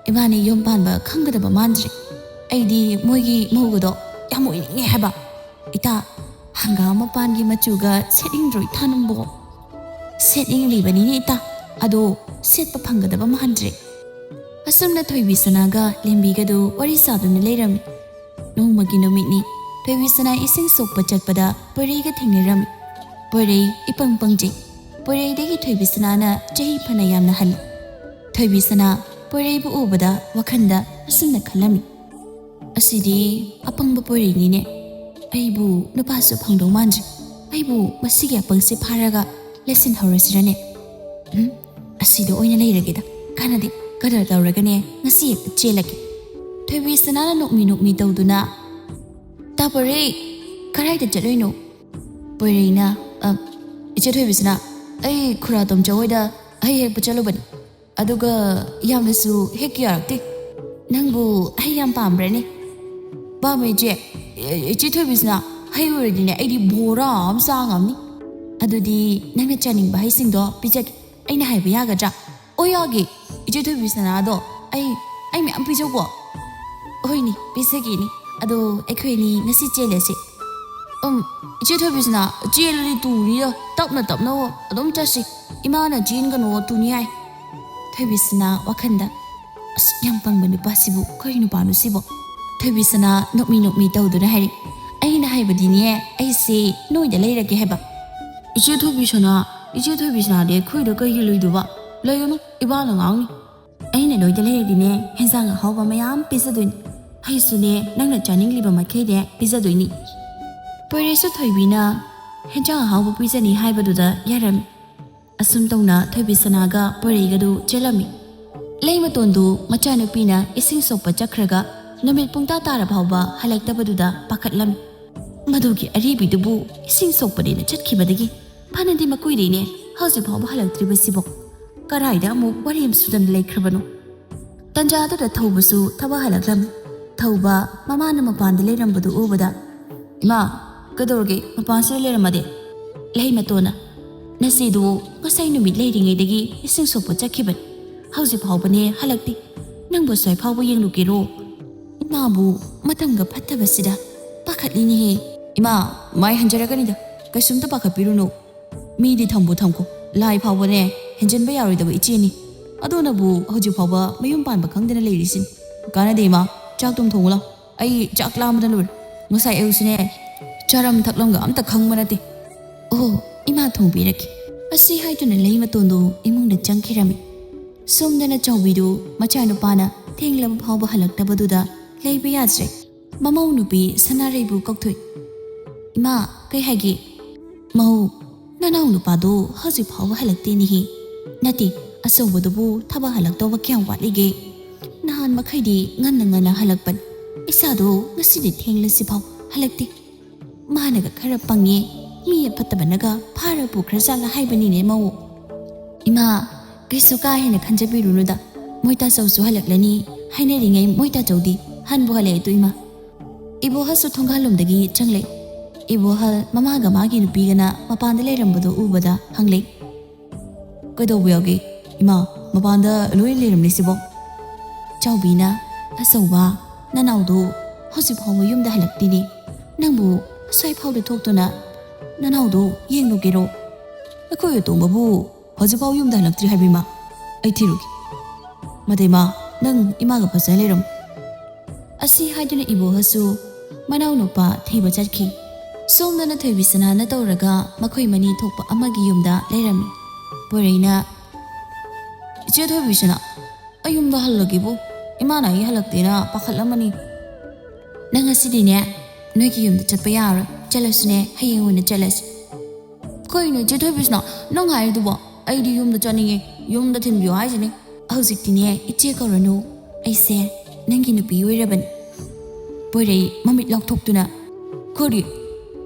ꯏꯕꯥꯅꯤ ꯌꯨꯝ ꯄꯥꯟꯕ ꯈꯪꯒꯗꯕ ꯃꯥꯟꯗ꯭ꯔꯦ꯫ ꯑꯩꯗꯤ ꯃꯣꯏꯒꯤ ꯃꯧꯒꯗꯣ ꯌꯥꯝ ꯑꯣꯏꯅꯤꯡꯉꯦ ꯍꯥꯏꯕ꯫ ꯏꯇꯥ, ꯍꯪꯒꯥꯝ ꯃꯄꯥꯟꯒꯤ ꯃꯆꯨꯒ ꯁꯦꯠꯅꯤꯡꯗ꯭ꯔꯣ ꯏꯇꯥ ꯅꯪꯕꯣ? ꯁꯦꯠꯅꯤꯡꯂꯤꯕꯅꯤꯅꯦ ꯏꯇꯥ, ꯑꯗꯣ ꯁꯦꯠꯄ ꯐꯪꯒꯗꯕ ꯃꯥꯟꯗ꯭ꯔꯦ꯫ ꯑꯁꯨꯝꯅ ꯊꯣꯏꯕꯤꯁꯅꯥꯒ ꯂꯦꯝꯕꯤꯒꯗꯨ ꯋꯥꯔꯤ ꯁꯥꯗꯨꯅ ꯂꯩꯔꯝꯃꯤ꯫ ꯅꯣꯡꯃꯒꯤ ꯅꯨꯃꯤꯠꯅꯤ꯫ ꯊꯣꯏꯕꯤꯁꯅꯥ ꯏꯁꯤꯡ ꯁꯣꯛꯄ ꯆꯠꯄꯗ ꯄꯣꯏꯔꯩꯒ ꯊꯦꯡꯅꯔꯝꯃꯤ꯫ ꯄꯣꯏꯔꯩ ꯏꯄꯪ ꯄꯪꯖꯩ꯫ ꯄꯣꯏꯔꯩꯗꯒꯤ ꯊꯣꯏꯕꯤꯁꯅꯥꯅ ꯆꯍꯤ ꯐꯅ ꯌꯥꯝꯅ ꯍꯜꯂꯤ꯫ ꯊꯣꯏꯕꯤꯁꯅꯥ ꯄꯣꯏꯔꯩꯕꯨ ꯎꯕꯗ ꯋꯥꯈꯜꯗ ꯑꯁꯨꯝꯅ ꯈꯜꯂꯝꯃꯤ, "ꯑꯁꯤꯗꯤ ꯑꯄꯪꯕ ꯄꯣꯏꯔꯩꯅꯤꯅꯦ꯫ ꯑꯩꯕꯨ ꯅꯨꯄꯥꯁꯨ ꯐꯪꯗꯧ ꯃꯥꯟꯗ꯭ꯔꯦ꯫ ꯑꯩꯕꯨ ꯃꯁꯤꯒꯤ ꯑꯄꯪꯁꯦ ꯐꯥꯔꯒ ꯂꯩꯁꯤꯟꯍꯧꯔꯁꯤꯔꯅꯦ? ꯎꯝ, ꯑꯁꯤꯗ ꯑꯣꯏꯅ ꯂꯩꯔꯒꯦꯗ꯫ ꯀꯥꯟꯅꯗꯦ, ꯀꯗꯔ ꯇꯧꯔꯒꯅꯦ ꯉꯁꯤ ꯍꯦꯛꯇ ꯆꯦꯜꯂꯒꯦ꯫" ꯊꯣꯏꯕꯤꯁꯅꯥꯅ ꯅꯣꯛꯃꯤ ꯅꯣꯛꯃꯤ ꯇꯧꯗꯨꯅ, "ꯇꯥ ꯄꯣꯏꯔꯩ, ꯀꯗꯥꯏꯗ ꯆꯠꯂꯨꯏꯅꯣ?" ꯄꯣꯏꯔꯩꯅ, "ꯑ, ꯏꯆꯦ ꯊꯣꯏꯕꯤꯁꯅꯥ, ꯑꯩ ꯈꯨꯔꯥ ꯇꯣꯝꯆꯧ ꯍꯣꯏꯗ ꯍꯩ ꯍꯦꯛꯄ ꯆꯠꯂꯨꯕꯅꯤ꯫ ꯑꯗꯨꯒ ꯌꯥꯝꯅꯁꯨ ꯍꯦꯛꯀꯦ ꯌꯥꯔꯛꯇꯦ꯫ ꯅꯪꯕꯨ ꯍꯩ ꯌꯥꯝ ꯄꯥꯝꯕ꯭ꯔꯅꯦ?" "ꯄꯥꯝꯃꯦ ꯏꯆꯦ꯫ ꯏ-, ꯏꯆꯦ ꯊꯣꯏꯕꯤꯁꯅꯥ, ꯍꯩ ꯑꯣꯏꯔꯗꯤꯅꯦ ꯑꯩꯗꯤ ꯕꯣꯔꯥ ꯑꯃ ꯆꯥ ꯉꯝꯅꯤ꯫ ꯑꯗꯨꯗꯤ ꯅꯪꯅ ꯆꯥꯅꯤꯡꯕ ꯍꯩꯁꯤꯡꯗꯣ ꯄꯤꯖꯒꯦ꯫ ꯑꯩꯅ ꯍꯥꯏꯕ ꯌꯥꯒꯗ꯭ꯔꯥ?" "ꯑꯣ, ꯌꯥꯒꯦ꯫ ꯏꯆꯦ ꯊꯣꯏꯕꯤꯁꯅꯥꯗꯣ ꯑꯩ, ꯑꯩ ꯃꯌꯥꯝ ꯄꯤꯖꯧꯀꯣ?" "ꯍꯣꯏꯅꯦ, ꯄꯤꯖꯒꯦꯅꯦ꯫ ꯑꯗꯣ ꯑꯩꯈꯣꯏ ꯑꯅꯤ ꯉꯁꯤ ꯆꯦꯜꯂꯁꯤ꯫" "ꯎꯝ, ꯏꯆꯦ ꯊꯣꯏꯕꯤꯁꯅꯥ, ꯆꯦꯜꯂꯗꯤ ꯇꯨꯅꯤꯗ, ꯇꯞꯅ ꯇꯞꯅ ꯑꯗꯨꯝ ꯆꯠꯁꯤ꯫ ꯏꯃꯥꯅ ꯆꯦꯟꯒꯅꯣ ꯇꯨꯅꯤ ꯍꯥꯏ꯫" ꯊꯣꯏꯕꯤꯁꯅꯥ ꯋꯥꯈꯜꯗ, "ꯑꯁ, ꯌꯥꯝ ꯄꯪꯕ ꯅꯨꯄꯥꯁꯤꯕꯨ, ꯀꯔꯤ ꯅꯨꯄꯥꯅꯣ ꯁꯤꯕꯣ?" ꯊꯣꯏꯕꯤꯁꯅꯥ ꯅꯣꯛꯃꯤ ꯅꯣꯛꯃꯤ ꯇꯧꯗꯨꯅ ꯍꯥꯏꯔꯤ, "ꯑꯩꯅ ꯍꯥꯏꯕꯗꯤꯅꯦ, ꯑꯩꯁꯦ ꯅꯣꯏꯗ ꯂꯩꯔꯒꯦ ꯍꯥꯏꯕ꯫" "ꯏꯆꯦ ꯊꯣꯏꯕꯤꯁꯅꯥ, ꯏꯆꯦ ꯊꯣꯏꯕꯤꯁꯅꯥꯗꯤ ꯑꯩꯈꯣꯏꯗ ꯀꯩꯒꯤ ꯂꯩꯗꯣꯏꯕ? ꯂꯩꯒꯅꯨ, ꯏꯕꯥꯅ ꯉꯥꯡꯅꯤ꯫ ꯑꯩꯅ ꯅꯣꯏꯗ ꯂꯩꯔꯗꯤꯅꯦ, ꯍꯦꯟꯖꯥꯡ ꯑꯍꯥꯎꯕ ꯃꯌꯥꯝ ꯄꯤꯖꯗꯣꯏꯅꯤ꯫ ꯍꯩꯁꯨꯅꯦ, ꯅꯪꯅ ꯆꯥꯅꯤꯡꯂꯤꯕ ꯃꯈꯩꯅꯦ ꯄꯤꯖꯗꯣꯏꯅꯤ꯫ ꯄꯣꯏꯔꯩꯁꯨ ꯊꯣꯏꯕꯤꯅ ꯍꯦꯟꯖꯥꯡ ꯑꯍꯥꯎꯕ ꯄꯤꯖꯅꯤ ꯍꯥꯏꯕꯗꯨꯗ ꯌꯥꯔꯝꯃꯤ꯫ ꯑꯁꯨꯝ ꯇꯧꯅ ꯊꯣꯏꯕꯤ ꯁꯅꯥꯒ ꯄꯣꯏꯔꯩꯒꯗꯨ ꯆꯦꯜꯂꯝꯃꯤ꯫ ꯂꯩꯃꯇꯣꯟꯗꯨ ꯃꯆꯥꯅꯨꯄꯤꯅ ꯏꯁꯤꯡ ꯁꯣꯛꯄ ꯆꯠꯈ꯭ꯔꯒ ꯅꯨꯃꯤꯠ ꯄꯨꯡꯇꯥ ꯇꯥꯔ ꯐꯥꯎꯕ ꯍꯜꯂꯛꯇꯕꯗꯨꯗ ꯄꯥꯈꯠꯂꯝꯃꯤ꯫ ꯃꯗꯨꯒꯤ ꯑꯔꯤꯕꯤꯗꯨꯕꯨ ꯏꯁꯤꯡ ꯁꯣꯛꯄꯅꯦꯅ ꯆꯠꯈꯤꯕꯗꯒꯤ ꯐꯅꯗꯤ ꯃꯀꯨꯏꯔꯦꯅꯦ, ꯍꯧꯖꯤꯛ ꯐꯥꯎꯕ ꯍꯜꯂꯛꯇ꯭ꯔꯤꯕꯁꯤꯕꯣ꯫ ꯀꯔꯥꯏꯗ ꯑꯃꯨꯛ ꯋꯥꯔꯦꯝ ꯁꯨꯗꯅ ꯂꯩꯈ꯭ꯔꯕꯅꯣ? ꯇꯟꯖꯥꯗꯨꯗ ꯊꯧꯕꯁꯨ ꯊꯕꯛ ꯍꯜꯂꯛꯂꯝꯃꯤ꯫ ꯊꯧꯕ ꯃꯃꯥꯅ ꯃꯄꯥꯟꯗ ꯂꯩꯔꯝꯕꯗꯨ ꯎꯕꯗ, "ꯏꯃꯥ, ꯀꯩꯗꯧꯔꯒꯦ ꯃꯄꯥꯟꯁꯤꯗ ꯂꯩꯔꯝꯃꯗꯤ?" ꯂꯩꯃꯇꯣꯟꯅ, "ꯅꯆꯦꯗꯨ ꯉꯁꯥꯏ ꯅꯨꯃꯤꯠ ꯂꯩꯔꯤꯉꯩꯗꯒꯤ ꯏꯁꯤꯡ ꯁꯣꯛꯄ ꯆꯠꯈꯤꯕꯅꯤ꯫ ꯍꯧꯖꯤꯛ ꯐꯥꯎꯕꯅꯦ ꯍꯜꯂꯛꯇꯦ꯫ ꯅꯪꯕꯨ ꯁ꯭ꯋꯥꯏ ꯐꯥꯎꯕ ꯌꯦꯡꯂꯨꯒꯦꯔꯣ?" ꯏꯃꯥꯕꯨ ꯃꯇꯝꯒ ꯐꯠꯇꯕꯁꯤꯗ ꯄꯥꯈꯠꯂꯤꯅꯦꯍꯦ꯫ "ꯏꯃꯥ, ꯃꯥꯏ ꯍꯟꯖꯔꯛꯀꯅꯤꯗ, ꯀꯩꯁꯨꯝꯇ ꯄꯥꯈꯠꯄꯤꯔꯨꯅꯨ꯫ ꯃꯤꯗꯤ ꯊꯝꯕꯨ ꯊꯝꯈꯣ, ꯂꯥꯏ ꯐꯥꯎꯕꯅꯦ ꯍꯦꯟꯖꯟꯕ ꯌꯥꯔꯣꯏꯗꯕ ꯏꯆꯦꯅꯤ꯫ ꯑꯗꯨꯅꯕꯨ ꯍꯧꯖꯤꯛ ꯐꯥꯎꯕ ꯃꯌꯨꯝ ꯄꯥꯟꯕ ꯈꯪꯗꯅ ꯂꯩꯔꯤꯁꯤꯅꯤ꯫ ꯀꯥꯟꯅꯗꯦ ꯏꯃꯥ, ꯆꯥꯛ ꯊꯨꯝ ꯊꯣꯡꯉꯨ ꯂꯥꯎ꯫ ꯑꯩ ꯆꯥꯛ ꯂꯥꯝꯕꯅ ꯂꯣꯏꯔꯦ꯫ ꯉꯁꯥꯏ ꯑꯌꯨꯛꯁꯤꯅꯦ ꯆꯥꯔꯝ ꯊꯛꯂꯝꯒ ꯑꯝꯇ ꯈꯪꯕ ꯅꯠꯇꯦ꯫" "ꯑꯣ, ꯏꯃꯥ ꯊꯣꯡꯕꯤꯔꯒꯦ꯫" ꯑꯁꯤ ꯍꯥꯏꯗꯨꯅ ꯂꯩꯃꯇꯣꯟꯗꯨ ꯏꯃꯨꯡꯗ ꯆꯪꯈꯤꯔꯝꯃꯤ꯫ ꯁꯣꯝꯗꯅ ꯆꯥꯎꯕꯤꯗꯨ ꯃꯆꯥꯅꯨꯄꯥꯅ ꯊꯦꯡꯂꯕ ꯐꯥꯎꯕ ꯍꯜꯂꯛꯇꯕꯗꯨꯗ ꯂꯩꯕ ꯌꯥꯗ꯭ꯔꯦ꯫ ꯃꯃꯧ ꯅꯨꯄꯤ ꯁꯅꯥꯔꯩꯕꯨ ꯀꯧꯊꯣꯛꯏ꯫ "ꯏꯃꯥ, ꯀꯩ ꯍꯥꯏꯒꯦ?" "ꯃꯧ, ꯅꯅꯥꯎ ꯅꯨꯄꯥꯗꯨ ꯍꯧꯖꯤꯛ ꯐꯥꯎꯕ ꯍꯜꯂꯛꯇꯦꯅꯦꯍꯦ꯫ ꯅꯠꯇꯦ, ꯑꯆꯧꯕꯗꯨꯕꯨ ꯊꯕꯛ ꯍꯜꯂꯛꯇꯧꯕ ꯀꯌꯥꯝ ꯋꯥꯠꯂꯤꯒꯦ? ꯅꯍꯥꯟ ꯃꯈꯩꯗꯤ ꯉꯟꯅ ꯉꯟꯅ ꯍꯜꯂꯛꯄꯅꯤ꯫ ꯏꯆꯥꯗꯣ ꯉꯁꯤꯗꯤ ꯊꯦꯡꯂꯁꯤꯐꯥꯎ ꯍꯜꯂꯛꯇꯦ꯫ ꯃꯥꯅꯒ ꯈꯔ ꯄꯪꯉꯦ, ꯃꯤ ꯑꯐꯠꯇꯕꯅꯒ ꯐꯥꯔ ꯄꯨꯈ꯭ꯔꯖꯥꯠꯂ ꯍꯥꯏꯕꯅꯤꯅꯦ ꯃꯧ꯫" "ꯏꯃꯥ, ꯀꯩꯁꯨ ꯀꯥ ꯍꯦꯟꯅ ꯈꯟꯖꯕꯤꯔꯨꯅꯨꯗ꯫ ꯃꯣꯏ ꯇꯥꯆꯧꯁꯨ ꯍꯜꯂꯛꯂꯅꯤ ꯍꯥꯏꯅꯔꯤꯉꯩ ꯃꯣꯏ ꯇꯥꯆꯧꯗꯤ ꯍꯟꯕꯨ ꯍꯜꯂꯛꯑꯦ ꯇꯨ ꯏꯃꯥ꯫" ꯏꯕꯣꯍꯜꯁꯨ ꯊꯣꯡꯒꯥꯜꯂꯣꯝꯗꯒꯤ ꯆꯪꯂꯛꯏ꯫ ꯏꯕꯣꯍꯜ ꯃꯃꯥꯒ ꯃꯥꯒꯤ ꯅꯨꯄꯤꯒꯅ ꯃꯄꯥꯟꯗ ꯂꯩꯔꯝꯕꯗꯨ ꯎꯕꯗ ꯍꯪꯂꯛꯏ, "ꯀꯩꯗꯧꯕ ꯌꯥꯎꯒꯦ? ꯏꯃꯥ, ꯃꯄꯥꯟꯗ ꯂꯣꯏ ꯂꯩꯔꯝꯂꯤꯁꯤꯕꯣ?" ꯆꯥꯎꯕꯤꯅ, "ꯑꯆꯧꯕ, ꯅꯅꯥꯎꯗꯨ ꯍꯧꯖꯤꯛ ꯐꯥꯎꯕ ꯌꯨꯝꯗ ꯍꯜꯂꯛꯇꯦꯅꯦ꯫ ꯅꯪꯕꯨ ꯑꯁ꯭ꯋꯥꯏ ꯐꯥꯎꯗ ꯊꯣꯛꯇꯨꯅ ꯅꯅꯥꯎꯗꯨ ꯌꯦꯡꯂꯨꯒꯦꯔꯣ?" "ꯑꯩꯈꯣꯏ ꯑꯇꯣꯝꯕꯕꯨ ꯍꯧꯖꯤꯛꯐꯥꯎ ꯌꯨꯝꯗ ꯍꯜꯂꯛꯇ꯭ꯔꯤ ꯍꯥꯏꯕ ꯏꯃꯥ? ꯑꯩ ꯊꯤꯔꯨꯒꯦ꯫ ꯃꯗꯩ ꯃꯥ, ꯅꯪ ꯏꯃꯥꯒ ꯐꯖꯅ ꯂꯩꯔꯝꯃꯨ꯫" ꯑꯁꯤ ꯍꯥꯏꯗꯨꯅ ꯏꯕꯣꯍꯜꯁꯨ ꯃꯅꯥꯎꯅꯨꯄꯥ ꯊꯤꯕ ꯆꯠꯈꯤ꯫ ꯁꯣꯝꯗꯅ ꯊꯣꯏꯕꯤꯁꯅꯥꯅ ꯇꯧꯔꯒ ꯃꯈꯣꯏ ꯃꯅꯤ ꯊꯣꯛꯄ ꯑꯃꯒꯤ ꯌꯨꯝꯗ ꯂꯩꯔꯝꯃꯤ꯫ ꯄꯣꯏꯔꯩꯅ, "ꯏꯆꯦ ꯊꯣꯏꯕꯤꯁꯅꯥ, ꯑꯩ ꯌꯨꯝꯗ ꯍꯜꯂꯒꯦꯕꯨ꯫ ꯏꯃꯥꯅ ꯑꯩ ꯍꯜꯂꯛꯇꯦꯅ ꯄꯥꯈꯠꯂꯝꯃꯅꯤ꯫ ꯅꯪ ꯉꯁꯤꯗꯤꯅꯦ, ꯅꯣꯏꯒꯤ ꯌꯨꯝꯗ ꯆꯠꯄ ꯌꯥꯔꯣꯏ꯫ ꯆꯠꯂꯁꯨꯅꯦ, ꯍꯌꯦꯡ ꯑꯣꯏꯅ ꯆꯠꯂꯁꯤ꯫ ꯀꯩꯅꯣ ꯏꯆꯦ ꯊꯣꯏꯕꯤꯁꯅꯥ, ꯅꯪ ꯍꯥꯏꯔꯤꯗꯨꯕꯣ? ꯑꯩꯗꯤ ꯌꯨꯝꯗ ꯆꯠꯅꯤꯡꯉꯦ, ꯌꯨꯝꯗ ꯊꯤꯟꯕꯤꯌꯨ ꯍꯥꯏꯁꯤꯅꯤ꯫ ꯍꯧꯖꯤꯛꯇꯤꯅꯦ ꯏꯆꯦ ꯀꯧꯔꯅꯨ, ꯑꯩꯁꯦ ꯅꯪꯒꯤ ꯅꯨꯄꯤ ꯑꯣꯏꯔꯕꯅꯤ꯫ ꯄꯣꯏꯔꯩ ꯃꯃꯤꯠ ꯂꯥꯎꯊꯣꯛꯇꯨꯅ, ꯀꯔꯤ?